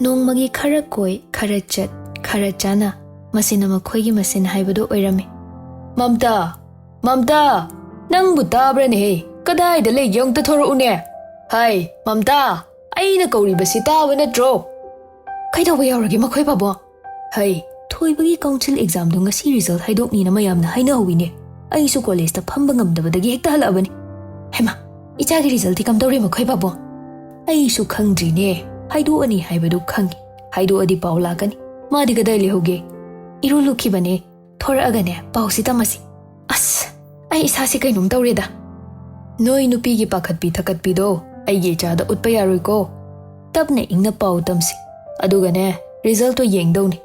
ꯅꯣꯡꯃꯒꯤ ꯈꯔ ꯀꯣꯏ, ꯈꯔ ꯆꯠ, ꯈꯔ ꯆꯥꯅ, ꯃꯁꯤꯅ ꯃꯈꯣꯏꯒꯤ ꯃꯁꯤꯟ ꯍꯥꯏꯕꯗꯨ ꯑꯣꯏꯔꯝꯃꯤ꯫ "ꯃꯝꯇꯥ! ꯃꯝꯇꯥ! ꯅꯪꯕꯨ ꯇꯥꯕ꯭ꯔꯅꯦꯍꯦ? ꯀꯗꯥꯏꯗ ꯂꯩꯒꯦ? ꯑꯃꯨꯛꯇ ꯊꯣꯔꯛꯎꯅꯦ꯫ ꯍꯥꯏ, ꯃꯝꯇꯥ! ꯑꯩꯅ ꯀꯧꯔꯤꯕꯁꯤ ꯇꯥꯕ ꯅꯠꯇ꯭ꯔꯣ?" "ꯀꯩꯗꯧꯕ ꯌꯥꯎꯔꯒꯦ ꯃꯈꯣꯏ ꯄꯥꯕꯨꯡ?" "ꯍꯩ, ꯊꯣꯏꯕꯒꯤ ꯀꯥꯎꯟꯁꯤꯜ ꯑꯦꯛꯖꯥꯝꯗꯣ ꯉꯁꯤ ꯔꯤꯖꯜ ꯍꯥꯏꯗꯣꯛꯅꯤꯅ ꯃꯌꯥꯝꯅ ꯍꯥꯏꯅꯍꯧꯋꯤꯅꯦ꯫ ꯑꯩꯁꯨ ꯀꯣꯂꯦꯖꯇ ꯐꯝꯕ ꯉꯝꯗꯕꯗꯒꯤ ꯍꯦꯛꯇ ꯍꯜꯂꯛꯑꯕꯅꯤ꯫ ꯍꯩꯃꯥ, ꯏꯆꯥꯒꯤ ꯔꯤꯖꯜꯗꯤ ꯀꯝꯗꯧꯔꯦ ꯃꯈꯣꯏ ꯄꯥꯕꯨꯡ?" "ꯑꯩꯁꯨ ꯈꯪꯗ꯭ꯔꯤꯅꯦ꯫ ꯍꯥꯏꯗꯣꯛꯑꯅꯤ ꯍꯥꯏꯕꯗꯨ ꯈꯪꯉꯤ꯫ ꯍꯥꯏꯗꯣꯛꯑꯗꯤ ꯄꯥꯎ ꯂꯥꯛꯀꯅꯤ꯫ ꯃꯥꯗꯤ ꯀꯗꯥꯏ ꯂꯩꯍꯧꯒꯦ?" "ꯏꯔꯨ ꯂꯨꯈꯤꯕꯅꯦ꯫ ꯊꯣꯔꯛꯑꯒꯅꯦ ꯄꯥꯎꯁꯤ ꯇꯝꯃꯁꯤ꯫ ꯑꯁ, ꯑꯩ ꯏꯁꯥꯁꯤ ꯀꯩꯅꯣꯝ ꯇꯧꯔꯦꯗ꯫ ꯅꯣꯏ ꯅꯨꯄꯤꯒꯤ ꯄꯥꯈꯠꯄꯤ ꯊꯀꯠꯄꯤꯗꯣ ꯑꯩꯒꯤ ꯏꯆꯥꯗ ꯎꯠꯄ ꯌꯥꯔꯣꯏꯀꯣ꯫ ꯇꯞꯅ ꯏꯪꯅ ꯄꯥꯎ ꯇꯝꯁꯤ꯫ ꯑꯗꯨꯒꯅꯦ, ꯔꯤꯖꯜꯇꯣ ꯌꯦꯡꯗꯧꯅꯤ"꯫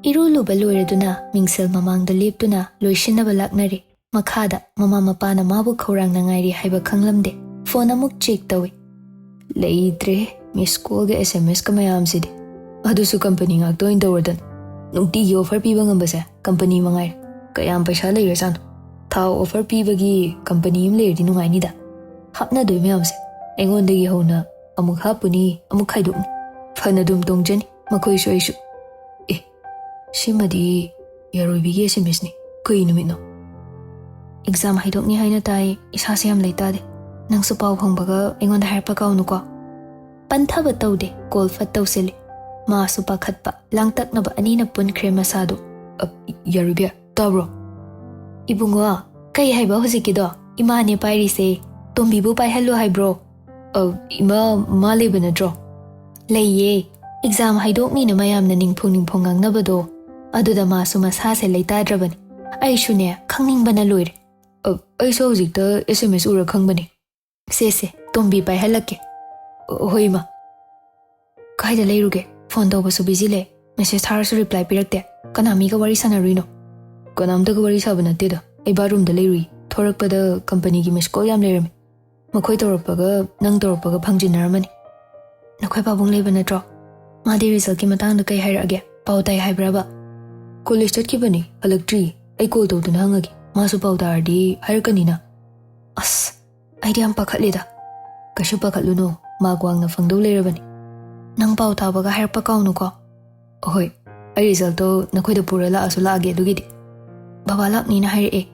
ꯏꯔꯨ ꯂꯨꯕ ꯂꯣꯏꯔꯗꯨꯅ ꯃꯤꯡꯁꯦꯜ ꯃꯃꯥꯡꯗ ꯂꯦꯞꯇꯨꯅ ꯂꯣꯏꯁꯤꯟꯅꯕ ꯂꯥꯛꯅꯔꯦ꯫ ꯃꯈꯥꯗ ꯃꯃꯥ ꯃꯄꯥꯅ ꯃꯥꯕꯨ ꯈꯧꯔꯥꯡꯅ ꯉꯥꯏꯔꯤ ꯍꯥꯏꯕ ꯈꯪꯂꯝꯗꯦ꯫ ꯐꯣꯟ ꯑꯃꯨꯛ ꯆꯦꯛ ꯇꯧꯏ꯫ ꯂꯩꯇ꯭ꯔꯦ, ꯃꯤꯁ ꯀꯣꯜꯒ ꯑꯦꯁ ꯑꯦꯝ ꯑꯦꯁꯀ ꯃꯌꯥꯝꯁꯤꯗꯤ꯫ ꯑꯗꯨꯁꯨ ꯀꯝꯄꯅꯤ ꯉꯥꯛꯇ ꯑꯣꯏꯅ ꯇꯧꯔꯗꯅ꯫ ꯅꯨꯡꯇꯤꯒꯤ ꯑꯣꯐꯔ ꯄꯤꯕ ꯉꯝꯕꯁꯦ ꯀꯝꯄꯅꯤ ꯃꯉꯥꯏꯔꯦ꯫ ꯀꯌꯥꯝ ꯄꯩꯁꯥ ꯂꯩꯔꯖꯥꯠꯅꯣ? ꯊꯥꯎ ꯑꯣꯐꯔ ꯄꯤꯕꯒꯤ ꯀꯝꯄꯅꯤ ꯑꯃ ꯂꯩꯔꯗꯤ ꯅꯨꯡꯉꯥꯏꯅꯤꯗ꯫ ꯍꯥꯞꯅꯗꯣꯏ ꯃꯌꯥꯝꯁꯦ ꯑꯩꯉꯣꯟꯗꯒꯤ ꯍꯧꯅ ꯑꯃꯨꯛ ꯍꯥꯞꯄꯨꯅꯤ, ꯑꯃꯨꯛ ꯈꯥꯏꯗꯣꯛꯅꯤ꯫ ꯐꯅ ꯑꯗꯨꯝ ꯇꯣꯡꯖꯅꯤ ꯃꯈꯣꯏꯁꯨ ꯑꯩꯁꯨ꯫ ꯑꯦ, ꯁꯤꯃꯗꯤ ꯌꯥꯔꯣꯏꯕꯤꯒꯤ ꯑꯦꯁ ꯑꯦꯝ ꯑꯦꯁꯅꯤ꯫ ꯀꯩ ꯅꯨꯃꯤꯠꯅꯣ? ꯑꯦꯛꯖꯥꯝ ꯍꯥꯏꯗꯣꯛꯅꯤ ꯍꯥꯏꯅ ꯇꯥꯏ, ꯏꯁꯥꯁꯦ ꯌꯥꯝ ꯂꯩꯇꯥꯗꯦ꯫ ꯅꯪꯁꯨ ꯄꯥꯎ ꯐꯪꯕꯒ ꯑꯩꯉꯣꯟꯗ ꯍꯥꯏꯔꯛꯄ ꯀꯥꯎꯅꯨꯀꯣ꯫ ꯄꯟꯊꯕ ꯇꯧꯗꯦ, ꯀꯣꯜ ꯐꯠ ꯇꯧꯁꯤꯜꯂꯤ꯫ ꯃꯥꯁꯨ ꯄꯥꯈꯠꯄ, ꯂꯥꯡꯇꯛꯅꯕ ꯑꯅꯤꯅ ꯄꯨꯟꯈ꯭ꯔꯦ ꯃꯁꯥꯗꯣ꯫ ꯑ, ꯌꯥꯔꯣꯏꯕꯤ, ꯇꯥꯕ꯭ꯔꯣ? ꯏꯕꯨꯡꯉꯣ, ꯀꯩ ꯍꯥꯏꯕ ꯍꯧꯖꯤꯛꯀꯤꯗꯣ? ꯏꯃꯥꯅꯦ ꯄꯥꯏꯔꯤꯁꯦ꯫ ꯇꯣꯝꯕꯤꯕꯨ ꯄꯥꯏꯍꯜꯂꯨ ꯍꯥꯏꯕ꯭ꯔꯣ? ꯑ, ꯏꯃꯥ, ꯃꯥ ꯂꯩꯕ ꯅꯠꯇ꯭ꯔꯣ? ꯂꯩꯌꯦ꯫ ꯑꯦꯛꯖꯥꯝ ꯍꯥꯏꯗꯣꯛꯅꯤꯅ ꯃꯌꯥꯝꯅ ꯅꯤꯡꯐꯨ ꯅꯤꯡꯐꯨ ꯉꯥꯡꯅꯕꯗꯣ, ꯑꯗꯨꯗ ꯃꯥꯁꯨ ꯃꯁꯥꯁꯦ ꯂꯩꯇꯥꯗ꯭ꯔꯕꯅꯤ꯫ ꯑꯩꯁꯨꯅꯦ, ꯈꯪꯅꯤꯡꯕꯅ ꯂꯣꯏꯔꯦ꯫ ꯑ, ꯑꯩꯁꯨ ꯍꯧꯖꯤꯛꯇ ꯑꯦꯁ ꯑꯦꯝ ꯑꯦꯁ ꯎꯔ ꯈꯪꯕꯅꯦ꯫ ꯁꯦ, ꯁꯦ, ꯇꯣꯝꯕꯤ ꯄꯥꯏꯍꯜꯂꯛꯀꯦ꯫ ꯑ, ꯍꯣꯏ, ꯏꯃꯥ꯫ ꯀꯥꯏꯗ ꯂꯩꯔꯨꯒꯦ? ꯐꯣꯟ ꯇꯧꯕꯁꯨ ꯕꯤꯖꯤ ꯂꯩ, ꯃꯦꯁꯦꯖ ꯊꯥꯔꯁꯨ ꯔꯤꯄ꯭ꯂꯥꯏ ꯄꯤꯔꯛꯇꯦ꯫ ꯀꯅꯥ ꯃꯤꯒ ꯋꯥꯔꯤ ꯁꯥꯟꯅꯔꯨꯏꯅꯣ? ꯀꯅꯥꯝꯇꯒ ꯋꯥꯔꯤ ꯁꯥꯕ ꯅꯠꯇꯦꯗ, ꯑꯩ ꯕꯥꯠꯔꯨꯝꯗ ꯂꯩꯔꯨꯏ꯫ ꯊꯣꯔꯛꯄꯗ ꯀꯝꯄꯅꯤꯒꯤ ꯃꯤꯁ ꯀꯣꯜ ꯌꯥꯝ ꯂꯩꯔꯝꯃꯤ꯫ ꯃꯈꯣꯏ ꯇꯧꯔꯛꯄꯒ ꯅꯪ ꯇꯧꯔꯛꯄꯒ ꯐꯪꯖꯤꯟꯅꯔꯝꯃꯅꯤ꯫ ꯅꯈꯣꯏ ꯄꯥꯕꯨꯡ ꯂꯩꯕ ꯅꯠꯇ꯭ꯔꯣ? ꯃꯥꯗꯤ ꯔꯤꯖꯜꯀꯤ ꯃꯇꯥꯡꯗ ꯀꯩ ꯍꯥꯏꯔꯛꯑꯒꯦ? ꯄꯥꯎ ꯇꯥꯏ ꯍꯥꯏꯕ꯭ꯔꯕ? ꯀꯣꯂꯦꯖ ꯆꯠꯈꯤꯕꯅꯤ, ꯍꯜꯂꯛꯇ꯭ꯔꯤ꯫ ꯑꯩ ꯀꯣꯜ ꯇꯧꯗꯨꯅ ꯍꯪꯉꯒꯦ, ꯃꯥꯁꯨ ꯄꯥꯎ ꯇꯥꯔꯗꯤ ꯍꯥꯏꯔꯛꯀꯅꯤꯅ꯫ ꯑꯁ, ꯑꯩꯗꯤ ꯌꯥꯝ ꯄꯥꯈꯠꯂꯦꯗ꯫ ꯀꯩꯁꯨ ꯄꯥꯈꯠꯂꯨꯅꯨ, ꯃꯥꯔꯛ ꯋꯥꯡꯅ ꯐꯪꯗꯧ ꯂꯩꯔꯕꯅꯤ꯫ ꯅꯪ ꯄꯥꯎ ꯇꯥꯕꯒ ꯍꯥꯏꯔꯛꯄ ꯀꯥꯎꯅꯨꯀꯣ꯫ ꯑꯍꯣꯏ, ꯑꯩ ꯔꯤꯖꯜꯇꯣ ꯅꯈꯣꯏꯗ ꯄꯨꯔ ꯂꯥꯛꯑꯁꯨ ꯂꯥꯛꯑꯒꯦ ꯑꯗꯨꯒꯤꯗꯤ꯫ ꯕꯕꯥ ꯂꯥꯛꯅꯤꯅ ꯍꯥꯏꯔꯛꯑꯦ꯫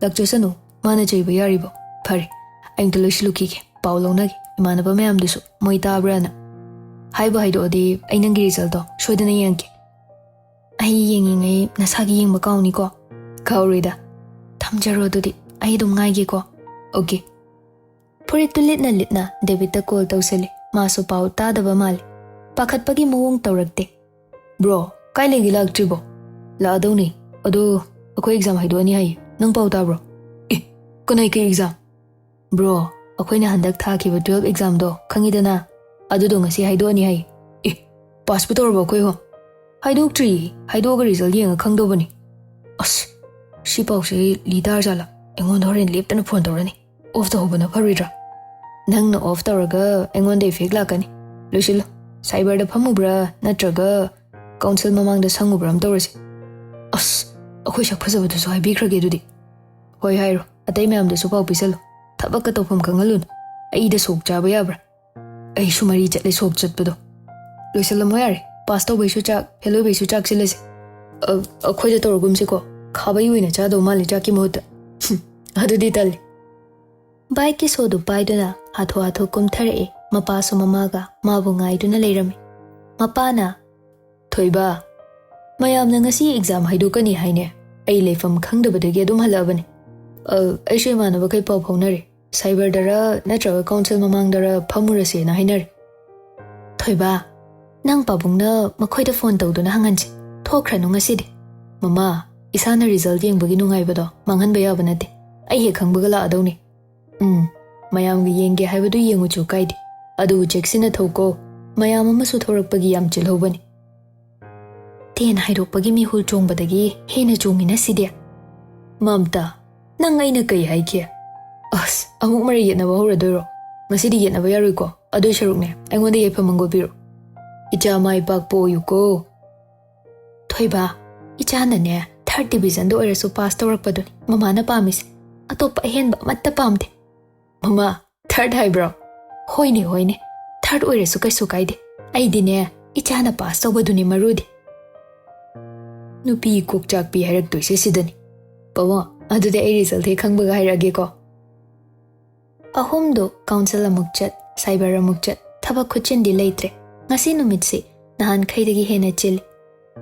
ꯂꯥꯛꯆꯁꯅꯨ, ꯃꯥꯅ ꯆꯩꯕ ꯌꯥꯔꯤꯕꯣ? ꯐꯔꯦ, ꯑꯩ ꯑꯝꯇ ꯂꯣꯏꯁꯤꯜꯂꯨꯈꯤꯒꯦ, ꯄꯥꯎ ꯂꯧꯅꯒꯦ ꯏꯃꯥꯟꯅꯕ ꯃꯌꯥꯝꯗꯨꯁꯨ, ꯃꯣꯏ ꯇꯥꯕ꯭ꯔꯥꯅ꯫ ꯍꯥꯏꯕꯨ ꯍꯥꯏꯗꯣꯛꯑꯗꯤ ꯑꯩ ꯅꯪꯒꯤ ꯔꯤꯖꯜꯇꯣ ꯁꯣꯏꯗꯅ ꯌꯦꯡꯒꯦ꯫ ꯑꯩ ꯌꯦꯡꯉꯤꯉꯩ ꯅꯁꯥꯒꯤ ꯌꯦꯡꯕ ꯀꯥꯎꯅꯤꯀꯣ꯫ ꯀꯥꯎꯔꯣꯏꯗ꯫ ꯊꯝꯖꯔꯣ ꯑꯗꯨꯗꯤ, ꯑꯩ ꯑꯗꯨꯝ ꯉꯥꯏꯒꯦꯀꯣ꯫ ꯑꯣꯀꯦ꯫ ꯐꯨꯔꯤꯠꯇꯨ ꯂꯤꯠꯅ ꯂꯤꯠꯅ ꯗꯦꯕꯤꯠꯇ ꯀꯣꯜ ꯇꯧꯁꯤꯜꯂꯤ꯫ ꯃꯥꯁꯨ ꯄꯥꯎ ꯇꯥꯗꯕ ꯃꯥꯜꯂꯤ꯫ ꯄꯥꯈꯠꯄꯒꯤ ꯃꯑꯣꯡ ꯇꯧꯔꯛꯇꯦ꯫ ꯕ꯭ꯔꯣ, ꯀꯥꯏ ꯂꯩꯒꯦ, ꯂꯥꯛꯇ꯭ꯔꯤꯕꯣ? ꯂꯥꯛꯑꯗꯧꯅꯤ꯫ ꯑꯗꯣ ꯑꯩꯈꯣꯏ ꯑꯦꯛꯖꯥꯝ ꯍꯥꯏꯗꯣꯛꯑꯅꯤ ꯍꯥꯏꯌꯦ꯫ ꯅꯪ ꯄꯥꯎ ꯇꯥꯕ꯭ꯔꯣ? ꯑꯦ, ꯀꯅꯥꯏ ꯀꯩ ꯑꯦꯛꯖꯥꯝ? ꯕ꯭ꯔꯣ, ꯑꯩꯈꯣꯏꯅ ꯍꯟꯗꯛ ꯊꯥꯈꯤꯕ ꯇꯨꯋꯦꯜꯐ ꯑꯦꯛꯖꯥꯝꯗꯣ ꯈꯪꯉꯤꯗꯅ? ꯑꯗꯨꯗꯣ ꯉꯁꯤ ꯍꯥꯏꯗꯣꯛꯑꯅꯤ ꯍꯥꯏꯌꯦ꯫ ꯑꯦ, ꯄꯥꯁꯄꯨ ꯇꯧꯔꯕꯣ ꯑꯩꯈꯣꯏ ꯑꯍꯨꯝ? ꯍꯥꯏꯗꯣꯛꯇ꯭ꯔꯤ꯫ ꯍꯥꯏꯗꯣꯛꯑꯒ ꯔꯤꯖꯜ ꯌꯦꯡꯉ ꯈꯪꯗꯧꯕꯅꯤ꯫ ꯑꯁ, ꯁꯤ ꯄꯥꯎꯁꯦ ꯂꯤ ꯇꯥꯔꯖꯥꯠꯂꯥ? ꯑꯩꯉꯣꯟꯗ ꯍꯣꯔꯦꯟ ꯂꯦꯞꯇꯅ ꯐꯣꯟ ꯇꯧꯔꯅꯤ꯫ ꯑꯣꯐ ꯇꯧꯍꯧꯕꯅ ꯐꯔꯣꯏꯗ꯭ꯔꯥ? ꯅꯪꯅ ꯑꯣꯐ ꯇꯧꯔꯒ ꯑꯩꯉꯣꯟꯗ ꯏꯐꯦꯛ ꯂꯥꯛꯀꯅꯤ꯫ ꯂꯣꯏꯁꯤꯜꯂꯣ꯫ ꯁꯥꯏꯕꯔꯗ ꯐꯝꯃꯨꯕ꯭ꯔꯥ ꯅꯠꯇ꯭ꯔꯒ ꯀꯥꯎꯟꯁꯤꯜ ꯃꯃꯥꯡꯗ ꯁꯪꯉꯨꯕ꯭ꯔꯥ ꯑꯃ ꯇꯧꯔꯁꯤ꯫ ꯑꯁ, ꯑꯩꯈꯣꯏ ꯁꯛ ꯐꯖꯕꯗꯨꯁꯨ ꯍꯥꯏꯕꯤꯈ꯭ꯔꯒꯦ ꯑꯗꯨꯗꯤ꯫ ꯍꯣꯏ ꯍꯥꯏꯔꯣ꯫ ꯑꯇꯩ ꯃꯌꯥꯝꯗꯁꯨ ꯄꯥꯎ ꯄꯤꯁꯜꯂꯨ꯫ ꯊꯕꯛꯀ ꯇꯧꯐꯝ ꯈꯪꯍꯜꯂꯨꯅꯨ꯫ ꯑꯩꯗ ꯁꯣꯛ ꯆꯥꯕ ꯌꯥꯕ꯭ꯔꯥ? ꯑꯩꯁꯨ ꯃꯔꯤ ꯆꯠꯂꯦ ꯁꯣꯛ ꯆꯠꯄꯗꯣ꯫ ꯂꯣꯏꯁꯜꯂꯝꯃꯣ ꯌꯥꯔꯦ꯫ ꯄꯥꯁ ꯇꯧꯕꯩꯁꯨ ꯆꯥꯛ, ꯐꯦꯜ ꯑꯣꯏꯕꯩꯁꯨ ꯆꯥꯛ ꯁꯤꯜꯂꯁꯦ꯫ ꯑ, ꯑꯩꯈꯣꯏꯗ ꯇꯧꯔꯒꯨꯝꯁꯤꯀꯣ꯫ ꯈꯥꯕꯩ ꯑꯣꯏꯅ ꯆꯥꯗꯧ ꯃꯥꯜꯂꯦ ꯆꯥꯛꯀꯤ ꯃꯍꯨꯠꯇ꯫ ꯍꯨꯝ, ꯑꯗꯨꯗꯤ ꯇꯜꯂꯤ꯫ ꯕꯥꯏꯛꯀꯤ ꯁꯣꯗꯨ ꯄꯥꯏꯗꯨꯅ ꯍꯥꯊꯨ ꯍꯥꯊꯨ ꯀꯨꯝꯊꯔꯛꯏ꯫ ꯃꯄꯥꯁꯨ ꯃꯃꯥꯒ ꯃꯥꯕꯨ ꯉꯥꯏꯗꯨꯅ ꯂꯩꯔꯝꯃꯤ꯫ ꯃꯄꯥꯅ, "ꯊꯣꯏꯕ, ꯃꯌꯥꯝꯅ ꯉꯁꯤ ꯑꯦꯛꯖꯥꯝ ꯍꯥꯏꯗꯣꯛꯀꯅꯤ ꯍꯥꯏꯅꯦ꯫ ꯑꯩ ꯂꯩꯐꯝ ꯈꯪꯗꯕꯗꯒꯤ ꯑꯗꯨꯝ ꯍꯜꯂꯛꯑꯕꯅꯤ꯫ ꯑ, ꯑꯩꯁꯨ ꯏꯃꯥꯟꯅꯕꯈꯩ ꯄꯥꯎ ꯐꯥꯎꯅꯔꯦ꯫ ꯁꯥꯏꯕꯔꯗꯔ ꯅꯠꯇ꯭ꯔꯒ ꯀꯥꯎꯟꯁꯤꯜ ꯃꯃꯥꯡꯗꯔ ꯐꯝꯃꯨꯔꯁꯦꯅ ꯍꯥꯏꯅꯔꯦ꯫" "ꯊꯣꯏꯕ, ꯅꯪ ꯄꯥꯕꯨꯡꯅ ꯃꯈꯣꯏꯗ ꯐꯣꯟ ꯇꯧꯗꯨꯅ ꯍꯪꯍꯟꯁꯤ꯫ ꯊꯣꯛꯈ꯭ꯔꯅꯨ ꯉꯁꯤꯗꯤ꯫" "ꯃꯃꯥ, ꯏꯁꯥꯅ ꯔꯤꯖꯜ ꯌꯦꯡꯕꯒꯤ ꯅꯨꯡꯉꯥꯏꯕꯗꯣ ꯃꯥꯡꯍꯟꯕ ꯌꯥꯕ ꯅꯠꯇꯦ꯫ ꯑꯩ ꯍꯦꯛ ꯈꯪꯕꯒ ꯂꯥꯛꯑꯗꯧꯅꯤ꯫" "ꯎꯝ, ꯃꯌꯥꯝꯒꯤ ꯌꯦꯡꯒꯦ ꯍꯥꯏꯕꯗꯨ ꯌꯦꯡꯉꯨꯆꯨ ꯀꯥꯏꯗꯦ꯫ ꯑꯗꯨꯕꯨ ꯆꯦꯛꯁꯤꯟꯅ ꯊꯧꯀꯣ꯫ ꯃꯌꯥꯝ ꯑꯃꯁꯨ ꯊꯧꯔꯛꯄꯒꯤ ꯌꯥꯝ ꯆꯤꯜꯍꯧꯕꯅꯤ꯫" ꯇꯦꯟ ꯍꯥꯏꯗꯣꯛꯄꯒꯤ ꯃꯤꯍꯨꯜ ꯆꯣꯡꯕꯗꯒꯤ ꯍꯦꯟꯅ ꯆꯣꯡꯉꯤꯅ ꯁꯤꯗꯤ꯫ "ꯃꯝꯇꯥ, ꯅꯪ ꯑꯩꯅ ꯀꯩ ꯍꯥꯏꯈꯤ?" "ꯑꯁ, ꯑꯃꯨꯛ ꯃꯔꯩ ꯌꯦꯠꯅꯕ ꯍꯧꯔꯗꯣꯏꯔꯣ? ꯉꯁꯤꯗꯤ ꯌꯦꯠꯅꯕ ꯌꯥꯔꯣꯏꯀꯣ꯫ ꯑꯗꯨꯏ ꯁꯔꯨꯛꯅꯦ, ꯑꯩꯉꯣꯟꯗ ꯌꯥꯏꯐ ꯃꯪꯒꯣꯜ ꯄꯤꯔꯣ꯫ ꯏꯆꯥ ꯃꯥꯏ ꯄꯥꯛꯄ ꯑꯣꯏꯌꯨꯀꯣ꯫" "ꯊꯣꯏꯕ, ꯏꯆꯥꯅꯅꯦ ꯊꯥꯔꯠ ꯗꯤꯕꯤꯖꯟꯗ ꯑꯣꯏꯔꯁꯨ ꯄꯥꯁ ꯇꯧꯔꯛꯄꯗꯨꯅꯤ ꯃꯃꯥꯅ ꯄꯥꯝꯃꯤꯁꯦ꯫ ꯑꯇꯣꯞꯄ ꯑꯍꯦꯟꯕ ꯑꯃꯠꯇ ꯄꯥꯝꯗꯦ꯫" "ꯃꯃꯥ, ꯊꯥꯔꯠ ꯍꯥꯏꯕ꯭ꯔꯣ?" "ꯍꯣꯏꯅꯦ, ꯍꯣꯏꯅꯦ, ꯊꯥꯔꯠ ꯑꯣꯏꯔꯁꯨ ꯀꯩꯁꯨ ꯀꯥꯏꯗꯦ꯫ ꯑꯩꯗꯤꯅꯦ, ꯏꯆꯥꯅ ꯄꯥꯁ ꯇꯧꯕꯗꯨꯅꯤ ꯃꯔꯨꯗꯤ꯫" ꯅꯨꯄꯤ ꯀꯣꯛꯆꯥꯛꯄꯤ ꯍꯥꯏꯔꯛꯇꯣꯏꯁꯦ ꯁꯤꯗꯅꯤ꯫ "ꯄꯥꯕꯨꯡ, ꯑꯗꯨꯗꯤ ꯑꯩ ꯔꯤꯖꯜ ꯍꯦꯛ ꯈꯪꯕꯒ ꯍꯥꯏꯔꯛꯑꯒꯦꯀꯣ꯫" ꯑꯍꯨꯝꯗꯣ ꯀꯥꯎꯟꯁꯤꯜ ꯑꯃꯨꯛ ꯆꯠ, ꯁꯥꯏꯕꯔ ꯑꯃꯨꯛ ꯆꯠ, ꯊꯕꯛ ꯈꯨꯠꯆꯤꯟꯗꯤ ꯂꯩꯇ꯭ꯔꯦ꯫ ꯉꯁꯤ ꯅꯨꯃꯤꯠꯁꯤ ꯅꯍꯥꯟꯈꯩꯗꯒꯤ ꯍꯦꯟꯅ ꯆꯤꯜꯂꯤ꯫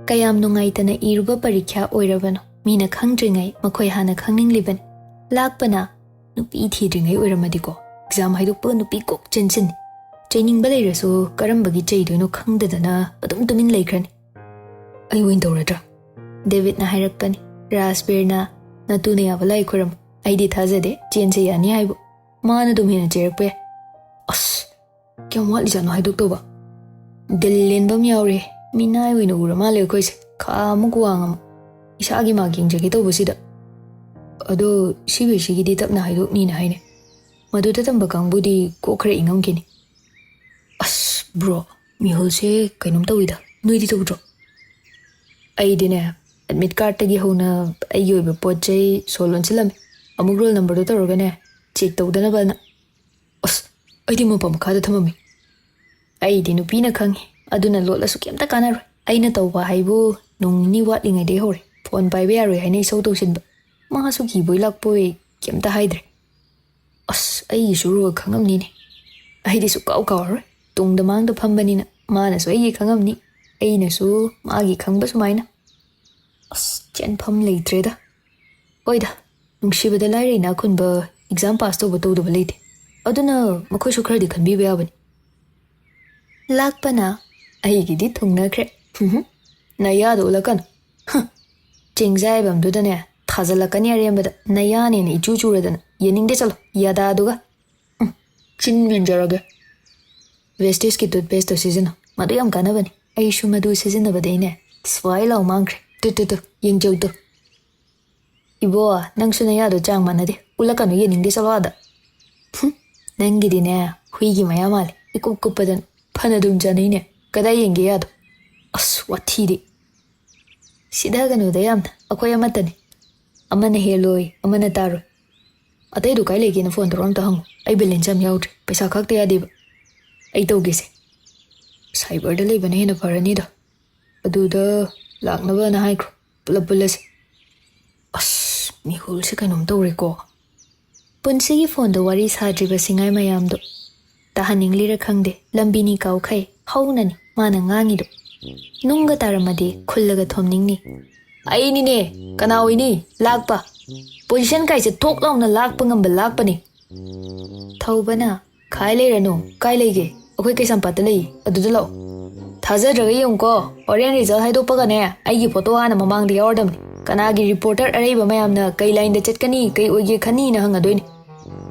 ꯀꯌꯥꯝ ꯅꯨꯡꯉꯥꯏꯇꯅ ꯏꯔꯨꯕ ꯄꯔꯤꯈ꯭ꯌꯥ ꯑꯣꯏꯔꯕꯅꯣ, ꯃꯤꯅ ꯈꯪꯗ꯭ꯔꯤꯉꯩ ꯃꯈꯣꯏ ꯍꯥꯟꯅ ꯈꯪꯅꯤꯡꯂꯤꯕꯅꯤ꯫ ꯂꯥꯛꯄꯅ ꯅꯨꯄꯤ ꯊꯤꯗ꯭ꯔꯤꯉꯩ ꯑꯣꯏꯔꯝꯃꯗꯤꯀꯣ, ꯑꯦꯛꯖꯥꯝ ꯍꯥꯏꯗꯣꯛꯄꯒ ꯅꯨꯄꯤ ꯀꯣꯛ ꯆꯦꯟꯁꯤꯟꯅꯤ꯫ ꯆꯩꯅꯤꯡꯕ ꯂꯩꯔꯁꯨ ꯀꯔꯝꯕꯒꯤ ꯆꯩꯗꯣꯏꯅꯣ ꯈꯪꯗꯗꯅ ꯑꯗꯨꯝ ꯇꯨꯃꯤꯟ ꯂꯩꯈ꯭ꯔꯅꯤ꯫ "ꯑꯩ ꯑꯣꯏꯅ ꯇꯧꯔꯗ꯭ꯔꯥ?" ꯗꯦꯕꯤꯠꯅ ꯍꯥꯏꯔꯛꯄꯅꯤ꯫ "ꯔꯥꯖꯕꯤꯔꯅ ꯅꯇꯨꯅ ꯌꯥꯕ ꯂꯥꯏ ꯈꯣꯏꯔꯝꯃꯨ꯫ ꯑꯩꯗꯤ ꯊꯥꯖꯗꯦ ꯆꯦꯟꯁꯦ ꯌꯥꯅꯤ ꯍꯥꯏꯕꯨ꯫ ꯃꯥꯅ ꯑꯗꯨꯝ ꯍꯦꯟꯅ ꯆꯦꯔꯛꯄ ꯌꯥꯏ꯫" "ꯑꯁ, ꯀꯌꯥꯝ ꯋꯥꯠꯂꯤꯖꯥꯠꯅꯣ ꯍꯥꯏꯗꯣꯛꯇꯧꯕ?" "ꯗꯤꯜ ꯂꯦꯟꯕ ꯑꯃ ꯌꯥꯎꯔꯦ꯫ ꯃꯤꯅꯥꯏ ꯑꯣꯏꯅ ꯎꯔ ꯃꯥꯜꯂꯦ ꯑꯩꯈꯣꯏꯁꯦ, ꯈꯥ ꯑꯃꯨꯛ ꯋꯥꯡ ꯑꯃꯨꯛ꯫ ꯏꯁꯥꯒꯤ ꯃꯥꯛ ꯌꯦꯡꯖꯒꯦ ꯇꯧꯕꯁꯤꯗ꯫ ꯑꯗꯣ ꯁꯤ ꯕꯤ ꯑꯦꯁ ꯁꯤꯒꯤꯗꯤ ꯇꯞꯅ ꯍꯥꯏꯗꯣꯛꯅꯤꯅ ꯍꯥꯏꯅꯦ꯫ ꯃꯗꯨꯗ ꯇꯝꯕ ꯀꯥꯡꯕꯨꯗꯤ ꯀꯣꯛ ꯈꯔ ꯏꯪꯉꯝꯈꯤꯅꯤ꯫ ꯑꯁ ꯕ꯭ꯔꯣ, ꯃꯤꯍꯨꯜꯁꯦ ꯀꯩꯅꯣꯝ ꯇꯧꯋꯤꯗ, ꯅꯣꯏꯗꯤ ꯇꯧꯗ꯭ꯔꯣ? ꯑꯩꯗꯤꯅꯦ, ꯑꯦꯗꯃꯤꯠ ꯀꯥꯔꯠꯇꯒꯤ ꯍꯧꯅ ꯑꯩꯒꯤ ꯑꯣꯏꯕ ꯄꯣꯠ ꯆꯩ ꯁꯣ ꯂꯣꯟꯁꯤꯜꯂꯝꯃꯤ꯫ ꯑꯃꯨꯛ ꯔꯣꯜ ꯅꯝꯕꯔꯗꯣ ꯇꯧꯔꯒꯅꯦ, ꯆꯦꯛ ꯇꯧꯗꯅꯕꯅ꯫ ꯑꯁ, ꯑꯩꯗꯤ ꯃꯄꯥ ꯃꯈꯥꯗ ꯊꯝꯃꯝꯃꯤ꯫ ꯑꯩꯗꯤ ꯅꯨꯄꯤꯅ ꯈꯪꯉꯤ, ꯑꯗꯨꯅ ꯂꯣꯠꯂꯁꯨ ꯀꯩꯝꯇ ꯀꯥꯟꯅꯔꯣꯏ꯫ ꯑꯩꯅ ꯇꯧꯕ ꯍꯥꯏꯕꯨ ꯅꯣꯡ ꯅꯤꯅꯤ ꯋꯥꯠꯂꯤꯉꯩꯗꯒꯤ ꯍꯧꯔꯦ꯫ ꯐꯣꯟ ꯄꯥꯏꯕ ꯌꯥꯔꯣꯏ ꯍꯥꯏꯅ ꯏꯁꯧ ꯇꯧꯁꯤꯟꯕ꯫ ꯃꯥꯁꯨ ꯀꯤꯕꯣꯏ ꯂꯥꯛꯄꯣꯏ ꯀꯩꯝꯇ ꯍꯥꯏꯗ꯭ꯔꯦ꯫ ꯑꯁ, ꯑꯩꯒꯤꯁꯨ ꯔꯣꯜ ꯈꯪꯉꯝꯅꯤꯅꯦ꯫ ꯑꯩꯗꯤ ꯁꯨꯛꯀꯥꯎ ꯀꯥꯎꯔꯔꯣꯏ꯫ ꯇꯨꯡꯗ ꯃꯥꯡꯗ ꯐꯝꯕꯅꯤꯅ ꯃꯥꯅꯁꯨ ꯑꯩꯒꯤ ꯈꯪꯉꯝꯅꯤ, ꯑꯩꯅꯁꯨ ꯃꯥꯒꯤ ꯈꯪꯕ ꯁꯨꯃꯥꯏꯅ꯫ ꯑꯁ, ꯆꯦꯟꯐꯝ ꯂꯩꯇ꯭ꯔꯦꯗ꯫ ꯍꯣꯏꯗ, ꯅꯨꯡꯁꯤꯕꯗ ꯂꯥꯏꯔꯩꯅ ꯑꯈꯨꯟꯕ ꯑꯦꯛꯖꯥꯝ ꯄꯥꯁ ꯇꯧꯕ ꯇꯧꯗꯕ ꯂꯩꯇꯦ꯫ ꯑꯗꯨꯅ ꯃꯈꯣꯏꯁꯨ ꯈꯔꯗꯤ ꯈꯟꯕꯤꯕ ꯌꯥꯕꯅꯤ꯫ ꯂꯥꯛꯄꯅ ꯑꯩꯒꯤꯗꯤ ꯊꯨꯡꯅꯈ꯭ꯔꯦ꯫ ꯍꯨꯝ ꯍꯨꯝ꯫ ꯅꯌꯥꯗꯣ ꯎꯠꯂꯛꯀꯅꯨ꯫ ꯍꯨꯝ꯫ ꯆꯤꯡꯖꯥꯏꯕꯝꯗꯨꯗꯅꯦ ꯊꯥꯖꯤꯜꯂꯛꯀꯅꯤ ꯑꯔꯦꯝꯕꯗ꯫ ꯅꯌꯥꯅꯦꯅ ꯏꯆꯨ ꯆꯨꯔꯗꯅ꯫ ꯌꯦꯡꯅꯤꯡꯗꯦ, ꯆꯠꯂꯣ꯫ ꯌꯥꯗꯥꯗꯨꯒ꯫ ꯎꯝ꯫ ꯆꯤꯟ ꯃꯦꯟꯖꯔꯒꯦ꯫ ꯚꯦꯁꯇꯤꯁꯀꯤ ꯇꯨꯠꯄꯦꯁꯇꯣ ꯁꯤꯖꯤꯟꯅꯧ꯫ ꯃꯗꯨ ꯌꯥꯝ ꯀꯥꯟꯅꯕꯅꯤ꯫ ꯑꯩꯁꯨ ꯃꯗꯨ ꯁꯤꯖꯤꯟꯅꯕꯗꯩꯅꯦ ꯁ꯭ꯋꯥꯏ ꯂꯥꯎ ꯃꯥꯡꯈ꯭ꯔꯦ꯫ ꯇꯨ, ꯇꯨ, ꯇꯨ, ꯌꯦꯡꯖꯧꯗꯣ꯫ ꯏꯕꯣ, ꯅꯪꯁꯨ ꯅꯌꯥꯗꯣ ꯆꯥꯡ ꯃꯥꯟꯅꯗꯦ꯫ ꯎꯠꯂꯛꯀꯅꯨ, ꯌꯦꯡꯅꯤꯡꯗꯦ, ꯆꯠꯂꯣ ꯑꯥꯗ꯫ ꯍꯨꯝ, ꯅꯪꯒꯤꯗꯤꯅꯦ ꯍꯨꯏꯒꯤ ꯃꯌꯥ ꯃꯥꯜꯂꯦ꯫ ꯏꯀꯨꯞ ꯀꯨꯞꯄꯗꯅ꯫ ꯐꯅ ꯑꯗꯨꯝ ꯆꯥꯅꯩꯅꯦ꯫ ꯀꯗꯥꯏ ꯌꯦꯡꯒꯦ ꯌꯥꯗꯣ? ꯑꯁ, ꯋꯥꯊꯤꯗꯤ꯫ ꯁꯤꯊꯒꯅꯨꯗ ꯌꯥꯝꯅ꯫ ꯑꯩꯈꯣꯏ ꯑꯃꯠꯇꯅꯤ꯫ ꯑꯃꯅ ꯍꯦꯜꯂꯣꯏ, ꯑꯃꯅ ꯇꯥꯔꯣꯏ꯫ ꯑꯇꯩꯗꯨ ꯀꯥꯏ ꯂꯩꯒꯦꯅ ꯐꯣꯟ ꯇꯧꯔ ꯑꯝꯇ ꯍꯪꯉꯨ꯫ ꯑꯩ ꯕꯦꯂꯦꯟꯁ ꯌꯥꯝ ꯌꯥꯎꯗ꯭ꯔꯦ꯫ ꯄꯩꯁꯥ ꯈꯥꯛꯇ ꯌꯥꯗꯦꯕ꯫ ꯑꯩ ꯇꯧꯒꯦꯁꯦ꯫ ꯁꯥꯏꯕꯔꯗ ꯂꯩꯕꯅ ꯍꯦꯟꯅ ꯐꯔꯅꯤꯗ꯫ ꯑꯗꯨꯗ ꯂꯥꯛꯅꯕꯅ ꯍꯥꯏꯈ꯭ꯔꯣ꯫ ꯄꯨꯂꯞ ꯄꯨꯜꯂꯁꯤ꯫ ꯑꯁ, ꯃꯤꯍꯨꯜꯁꯦ ꯀꯩꯅꯣꯝ ꯇꯧꯔꯦꯀꯣ꯫ ꯄꯨꯟꯁꯤꯒꯤ ꯐꯣꯟꯗ ꯋꯥꯔꯤ ꯁꯥꯗ꯭ꯔꯤꯕ ꯁꯤꯡꯉꯥꯏ ꯃꯌꯥꯝꯗꯣ ꯇꯥꯍꯟꯅꯤꯡꯂꯤꯔ ꯈꯪꯗꯦ, ꯂꯝꯕꯤꯅꯤ ꯀꯥꯎꯈꯩ ꯍꯧꯅꯅꯤ ꯃꯥꯅ ꯉꯥꯡꯉꯤꯗꯣ꯫ ꯅꯨꯡꯒ ꯇꯥꯔꯝꯃꯗꯤ ꯈꯨꯜꯂꯒ ꯊꯣꯝꯅꯤꯡꯅꯤ꯫ ꯑꯩꯅꯤꯅꯦ, ꯀꯅꯥ ꯑꯣꯏꯅꯤ? ꯂꯥꯛꯄ꯫ ꯄꯣꯖꯤꯁꯟ ꯀꯥꯏꯁꯦ ꯊꯣꯛ ꯂꯥꯎꯅ ꯂꯥꯛꯄ ꯉꯝꯕ ꯂꯥꯛꯄꯅꯤ꯫ ꯊꯧꯕꯅ, ꯈꯥꯏ ꯂꯩꯔꯅꯨ, ꯀꯥꯏ ꯂꯩꯒꯦ? ꯑꯩꯈꯣꯏ ꯀꯩꯁꯥꯝꯄꯥꯠꯇ ꯂꯩ, ꯑꯗꯨꯗ ꯂꯥꯛꯑꯣ꯫ ꯊꯥꯖꯗ꯭ꯔꯒ ꯌꯦꯡꯉꯨꯀꯣ, ꯍꯣꯔꯦꯟ ꯔꯤꯖꯜ ꯍꯥꯏꯗꯣꯛꯄꯒꯅꯦ ꯑꯩꯒꯤ ꯐꯣꯇꯣ ꯍꯥꯟꯅ ꯃꯃꯥꯡꯗ ꯌꯥꯎꯔꯗꯝꯅꯤ꯫ ꯀꯅꯥꯒꯤ ꯔꯤꯄꯣꯔꯇꯔ ꯑꯔꯩꯕ ꯃꯌꯥꯝꯅ ꯀꯩ ꯂꯥꯏꯟꯗ ꯆꯠꯀꯅꯤ, ꯀꯩ ꯑꯣꯏꯒꯦ ꯈꯟꯅꯤꯅ ꯍꯪꯒꯗꯣꯏꯅꯤ꯫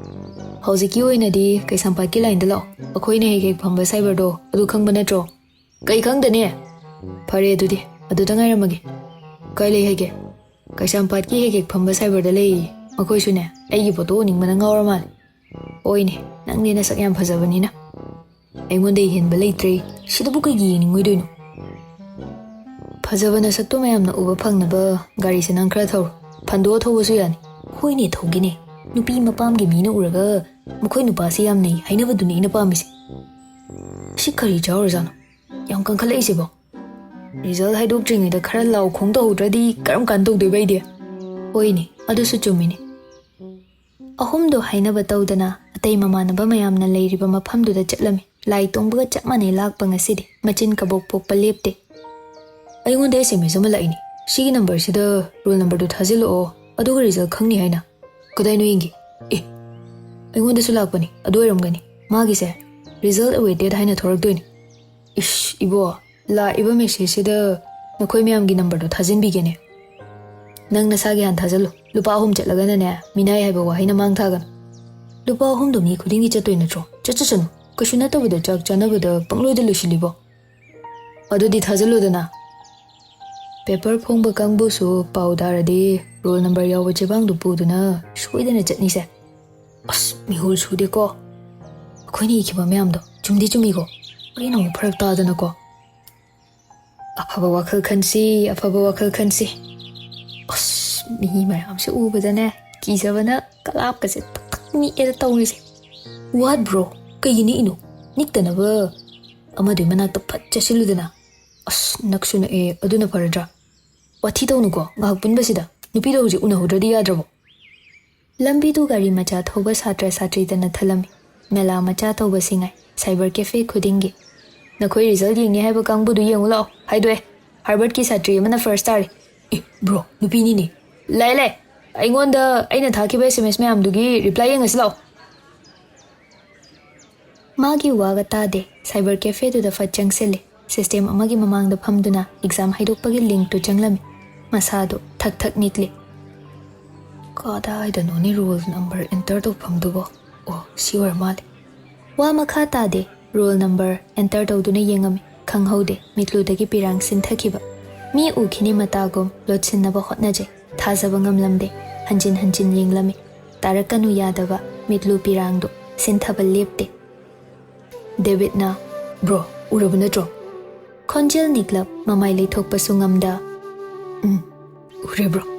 ꯍꯧꯖꯤꯛꯀꯤ ꯑꯣꯏꯅꯗꯤ ꯀꯩꯁꯥꯝꯄꯥꯠꯀꯤ ꯂꯥꯏꯟꯗ ꯂꯥꯛꯑꯣ꯫ ꯑꯩꯈꯣꯏꯅ ꯍꯦꯛ ꯍꯦꯛ ꯐꯝꯕ ꯁꯥꯏꯕꯔꯗꯣ ꯑꯗꯨ ꯈꯪꯕ ꯅꯠꯇ꯭ꯔꯣ? ꯀꯩ ꯈꯪꯗꯅꯤ? ꯐꯔꯦ, ꯑꯗꯨꯗꯤ ꯑꯗꯨꯗ ꯉꯥꯏꯔꯝꯃꯒꯦ꯫ ꯀꯥꯏ ꯂꯩ ꯍꯥꯏꯒꯦ? ꯀꯩꯁꯥꯝꯄꯥꯠꯀꯤ ꯍꯦꯛ ꯍꯦꯛ ꯐꯝꯕ cyberꯗ ꯂꯩꯌꯦ꯫ ꯃꯈꯣꯏꯁꯨꯅꯦ, ꯑꯩꯒꯤ photo ꯎꯅꯤꯡꯕꯅ ꯉꯥꯎꯔ ꯃꯥꯜꯂꯦ꯫ ꯍꯣꯏꯅꯦ, ꯅꯪꯗꯤ ꯅꯁꯛ ꯌꯥꯝ ꯐꯖꯕꯅꯤꯅ꯫ ꯑꯩꯉꯣꯟꯗꯩ ꯍꯦꯟꯕ ꯂꯩꯇ꯭ꯔꯦ꯫ ꯁꯤꯗꯕꯨ ꯀꯩꯒꯤ ꯌꯦꯡꯅꯤꯡꯉꯣꯏꯗꯣꯏꯅꯣ? ꯐꯖꯕ ꯅꯁꯛꯇꯣ ꯃꯌꯥꯝꯅ ꯎꯕ ꯐꯪꯅꯕ ꯒꯥꯔꯤꯁꯦ ꯅꯪ ꯈꯔ ꯊꯧꯔꯣ꯫ ꯐꯟꯗꯣꯛꯑ ꯊꯧꯕꯁꯨ ꯌꯥꯅꯤ꯫ ꯍꯣꯏꯅꯦ, ꯊꯧꯒꯦꯅꯦ꯫ ꯅꯨꯄꯤ ꯃꯄꯥꯝꯒꯤ ꯃꯤꯅ ꯎꯔꯒ "ꯃꯈꯣꯏ ꯅꯨꯄꯥꯁꯤ ꯌꯥꯝ ꯅꯩ" ꯍꯥꯏꯅꯕꯗꯨꯅꯦ ꯑꯩꯅ ꯄꯥꯝꯃꯤꯁꯦ꯫ ꯁꯤ ꯀꯔꯤ ꯆꯥꯎꯔꯖꯥꯠꯅꯣ? ꯌꯥꯝ ꯀꯟꯈꯠꯂꯛꯏꯁꯤꯕꯣ꯫ Result ꯍꯥꯏꯗꯣꯛꯇ꯭ꯔꯤꯉꯩꯗ ꯈꯔ ꯂꯥꯎ ꯈꯣꯡ ꯇꯧꯍꯧꯗ꯭ꯔꯗꯤ ꯀꯔꯝ ꯀꯥꯟ ꯇꯧꯗꯣꯏꯕ ꯑꯩꯗꯤ? ꯍꯣꯏꯅꯦ, ꯑꯗꯨꯁꯨ ꯆꯨꯝꯃꯤꯅꯦ꯫ ꯑꯍꯨꯝꯗꯣ ꯍꯥꯏꯅꯕ ꯇꯧꯗꯅ ꯑꯇꯩ ꯃꯃꯥꯟꯅꯕ ꯃꯌꯥꯝꯅ ꯂꯩꯔꯤꯕ ꯃꯐꯝꯗꯨꯗ ꯆꯠꯂꯝꯃꯤ꯫ ꯂꯥꯏ ꯇꯣꯡꯕꯒ ꯆꯞ ꯃꯥꯟꯅꯩ ꯂꯥꯛꯄ ꯉꯁꯤꯗꯤ꯫ ꯃꯆꯤꯟ ꯀꯕꯣꯛ ꯄꯣꯛꯄ ꯂꯦꯞꯇꯦ꯫ ꯑꯩꯉꯣꯟꯗ S M S ꯑꯃ ꯂꯥꯛꯏꯅꯦ꯫ "ꯁꯤꯒꯤ numberꯁꯤꯗ roll numberꯗꯨ ꯊꯥꯖꯤꯜꯂꯛꯑꯣ, ꯑꯗꯨꯒ result ꯈꯪꯅꯤ" ꯍꯥꯏꯅ꯫ ꯀꯗꯥꯏꯅꯣ ꯌꯦꯡꯒꯦ꯫ ꯑꯦ, ꯑꯩꯉꯣꯟꯗꯁꯨ ꯂꯥꯛꯄꯅꯤ꯫ ꯑꯗꯨ ꯑꯣꯏꯔꯝꯒꯅꯤ꯫ ꯃꯥꯒꯤꯁꯦ "Result awaited" ꯍꯥꯏꯅ ꯊꯣꯔꯛꯇꯣꯏꯅꯤ꯫ ꯏꯁ, ꯏꯕꯣ, ꯂꯥꯛꯏꯕ messageꯁꯤꯗ ꯅꯈꯣꯏ ꯃꯌꯥꯝꯒꯤ numberꯗꯣ ꯊꯥꯖꯤꯟꯕꯤꯒꯦꯅꯦ꯫ ꯅꯪ ꯅꯁꯥꯒꯤ ꯍꯥꯟꯅ ꯊꯥꯖꯤꯜꯂꯨ꯫ ꯂꯨꯄꯥ ꯑꯍꯨꯝ ꯆꯠꯂꯒꯅꯅꯦ, ꯃꯤꯅꯥꯏ ꯍꯥꯏꯕ ꯋꯥꯍꯩꯅ ꯃꯥꯡ ꯊꯥꯒꯅꯨ꯫ ꯂꯨꯄꯥ ꯑꯍꯨꯝꯗꯣ ꯃꯤ ꯈꯨꯗꯤꯡꯒꯤ ꯆꯠꯇꯣꯏ ꯅꯠꯇ꯭ꯔꯣ? ꯆꯠꯆꯁꯅꯨ꯫ ꯀꯩꯁꯨ ꯅꯠꯇꯕꯗ ꯆꯥꯛ ꯆꯥꯅꯕꯗ ꯄꯪꯂꯣꯏꯗ ꯂꯣꯏꯁꯤꯜꯂꯤꯕꯣ꯫ ꯑꯗꯨꯗꯤ ꯊꯥꯖꯤꯜꯂꯨꯗꯅ꯫ Paper ꯐꯣꯡꯕ ꯀꯥꯡꯕꯨꯁꯨ ꯄꯥꯎ ꯇꯥꯔꯗꯤ roll number ꯌꯥꯎꯕ ꯆꯦꯕꯥꯡꯗꯨ ꯄꯨꯗꯨꯅ ꯁꯣꯏꯗꯅ ꯆꯠꯅꯤꯁꯦ꯫ ꯑꯁ, ꯃꯤꯍꯨꯜ ꯁꯨꯗꯦꯀꯣ꯫ ꯑꯩꯈꯣꯏꯅ ꯏꯈꯤꯕ ꯃꯌꯥꯝꯗꯣ ꯆꯨꯝꯗꯤ ꯆꯨꯝꯃꯤꯀꯣ꯫ ꯍꯣꯔꯦꯟ ꯑꯃꯨꯛ ꯐꯔꯛ ꯇꯥꯗꯅꯀꯣ꯫ ꯑꯐꯕ ꯋꯥꯈꯜ ꯈꯟꯁꯤ, ꯑꯐꯕ ꯋꯥꯈꯜ ꯈꯟꯁꯤ꯫ ꯑꯁ, ꯃꯤ ꯃꯌꯥꯝꯁꯦ ꯎꯕꯗꯅꯦ, ꯀꯤꯖꯕꯅ ꯀꯂꯥꯞꯀꯁꯦ ꯊꯛ ꯊꯛ ꯅꯤꯛꯑꯦꯗ ꯇꯧꯔꯤꯁꯦ꯫ What bro? ꯀꯩꯒꯤ ꯅꯤꯛꯏꯅꯣ? ꯅꯤꯛꯇꯅꯕ ꯑꯃꯗꯨꯒꯤ ꯃꯅꯥꯛꯇ ꯐꯠ ꯆꯠꯁꯤꯜꯂꯨꯗꯅ꯫ ꯑꯁ, ꯅꯛꯁꯨ ꯅꯛꯑꯦ, ꯑꯗꯨꯅ ꯐꯔꯗ꯭ꯔꯥ? ꯋꯥꯊꯤ ꯇꯧꯅꯨꯀꯣ, ꯉꯥꯏꯍꯥꯛ ꯄꯨꯟꯕꯁꯤꯗ꯫ ꯅꯨꯄꯤꯗꯣ ꯍꯧꯖꯤꯛ ꯎꯅꯍꯧꯗ꯭ꯔꯗꯤ ꯌꯥꯗ꯭ꯔꯕꯣ? ꯂꯝꯕꯤꯗꯨ ꯒꯥꯔꯤ ꯃꯆꯥ ꯊꯧꯕ ꯁꯥꯇ꯭ꯔ ꯁꯥꯇ꯭ꯔꯤꯗꯅ ꯊꯜꯂꯝꯃꯤ꯫ ꯃꯦꯂꯥ ꯃꯆꯥ ꯇꯧꯕꯁꯤ ꯉꯥꯏ, cyber cafe ꯈꯨꯗꯤꯡꯒꯤ꯫ "ꯅꯈꯣꯏ result ꯌꯦꯡꯉꯦ ꯍꯥꯏꯕ ꯀꯥꯡꯕꯨꯗꯨ ꯌꯦꯡꯉꯨ ꯂꯥꯛꯑꯣ, ꯍꯥꯏꯗꯣꯛꯑꯦ꯫ Harvardꯀꯤ ꯁꯥꯇ꯭ꯔꯤ ꯑꯃꯅ first ꯇꯥꯔꯦ꯫" ꯑꯦ, bro, ꯅꯨꯄꯤꯅꯤꯅꯦ꯫ ꯂꯥꯛꯑꯦ, ꯂꯥꯛꯑꯦ꯫ ꯑꯩꯉꯣꯟꯗ ꯑꯩꯅ ꯊꯥꯈꯤꯕ S M S ꯃꯌꯥꯝꯗꯨꯒꯤ reply ꯌꯦꯡꯉꯁꯤ ꯂꯥꯛꯑꯣ꯫ ꯃꯥꯒꯤ ꯋꯥꯒ ꯇꯥꯗꯦ꯫ Cyber cafeꯗꯨꯗ ꯐꯠ ꯆꯪꯁꯤꯜꯂꯦ꯫ System ꯑꯃꯒꯤ ꯃꯃꯥꯡꯗ ꯐꯝꯗꯨꯅ exam ꯍꯥꯏꯗꯣꯛꯄꯒꯤ linkꯇꯨ ꯆꯪꯂꯝꯃꯤ꯫ ꯃꯁꯥꯗꯣ ꯊꯛ ꯊꯛ ꯅꯤꯛꯂꯤ꯫ "ꯀꯗꯥꯏꯗꯅꯣꯅꯦ roll number enter ꯇꯧꯐꯝꯗꯨꯕꯣ? ꯑꯣ, ꯁꯤ ꯑꯣꯏꯔ ꯃꯥꯜꯂꯦ꯫" ꯋꯥ ꯃꯈꯥ ꯇꯥꯗꯦ꯫ Roll number enter ꯇꯧꯗꯨꯅ ꯌꯦꯡꯉꯝꯃꯤ꯫ ꯈꯪꯍꯧꯗꯦ ꯃꯤꯠꯂꯨꯗꯒꯤ ꯄꯤꯔꯥꯡ ꯁꯤꯟꯊꯈꯤꯕ꯫ ꯃꯤ ꯎꯈꯤꯅꯤ ꯃꯇꯥꯒꯨꯝ ꯂꯣꯠꯁꯤꯟꯅꯕ ꯍꯣꯠꯅꯖꯩ꯫ ꯊꯥꯖꯕ ꯉꯝꯂꯝꯗꯦ꯫ ꯍꯟꯖꯤꯟ ꯍꯟꯖꯤꯟ ꯌꯦꯡꯂꯝꯃꯤ꯫ ꯇꯥꯔꯛꯀꯅꯨ ꯌꯥꯗꯕ ꯃꯤꯠꯂꯨ ꯄꯤꯔꯥꯡꯗꯨ ꯁꯤꯟꯊꯕ ꯂꯦꯞꯇꯦ꯫ ꯗꯦꯕꯤꯠꯅ, "ꯕ꯭ꯔꯣ, ꯎꯔꯕ ꯅꯠꯇ꯭ꯔꯣ?" ꯈꯣꯟꯖꯦꯜ ꯅꯤꯛꯂꯞ ꯃꯃꯥꯏ ꯂꯩꯊꯣꯛꯄꯁꯨ ꯉꯝꯗ, "ꯎꯝ, ꯎꯔꯦ ꯕ꯭ꯔꯣ꯫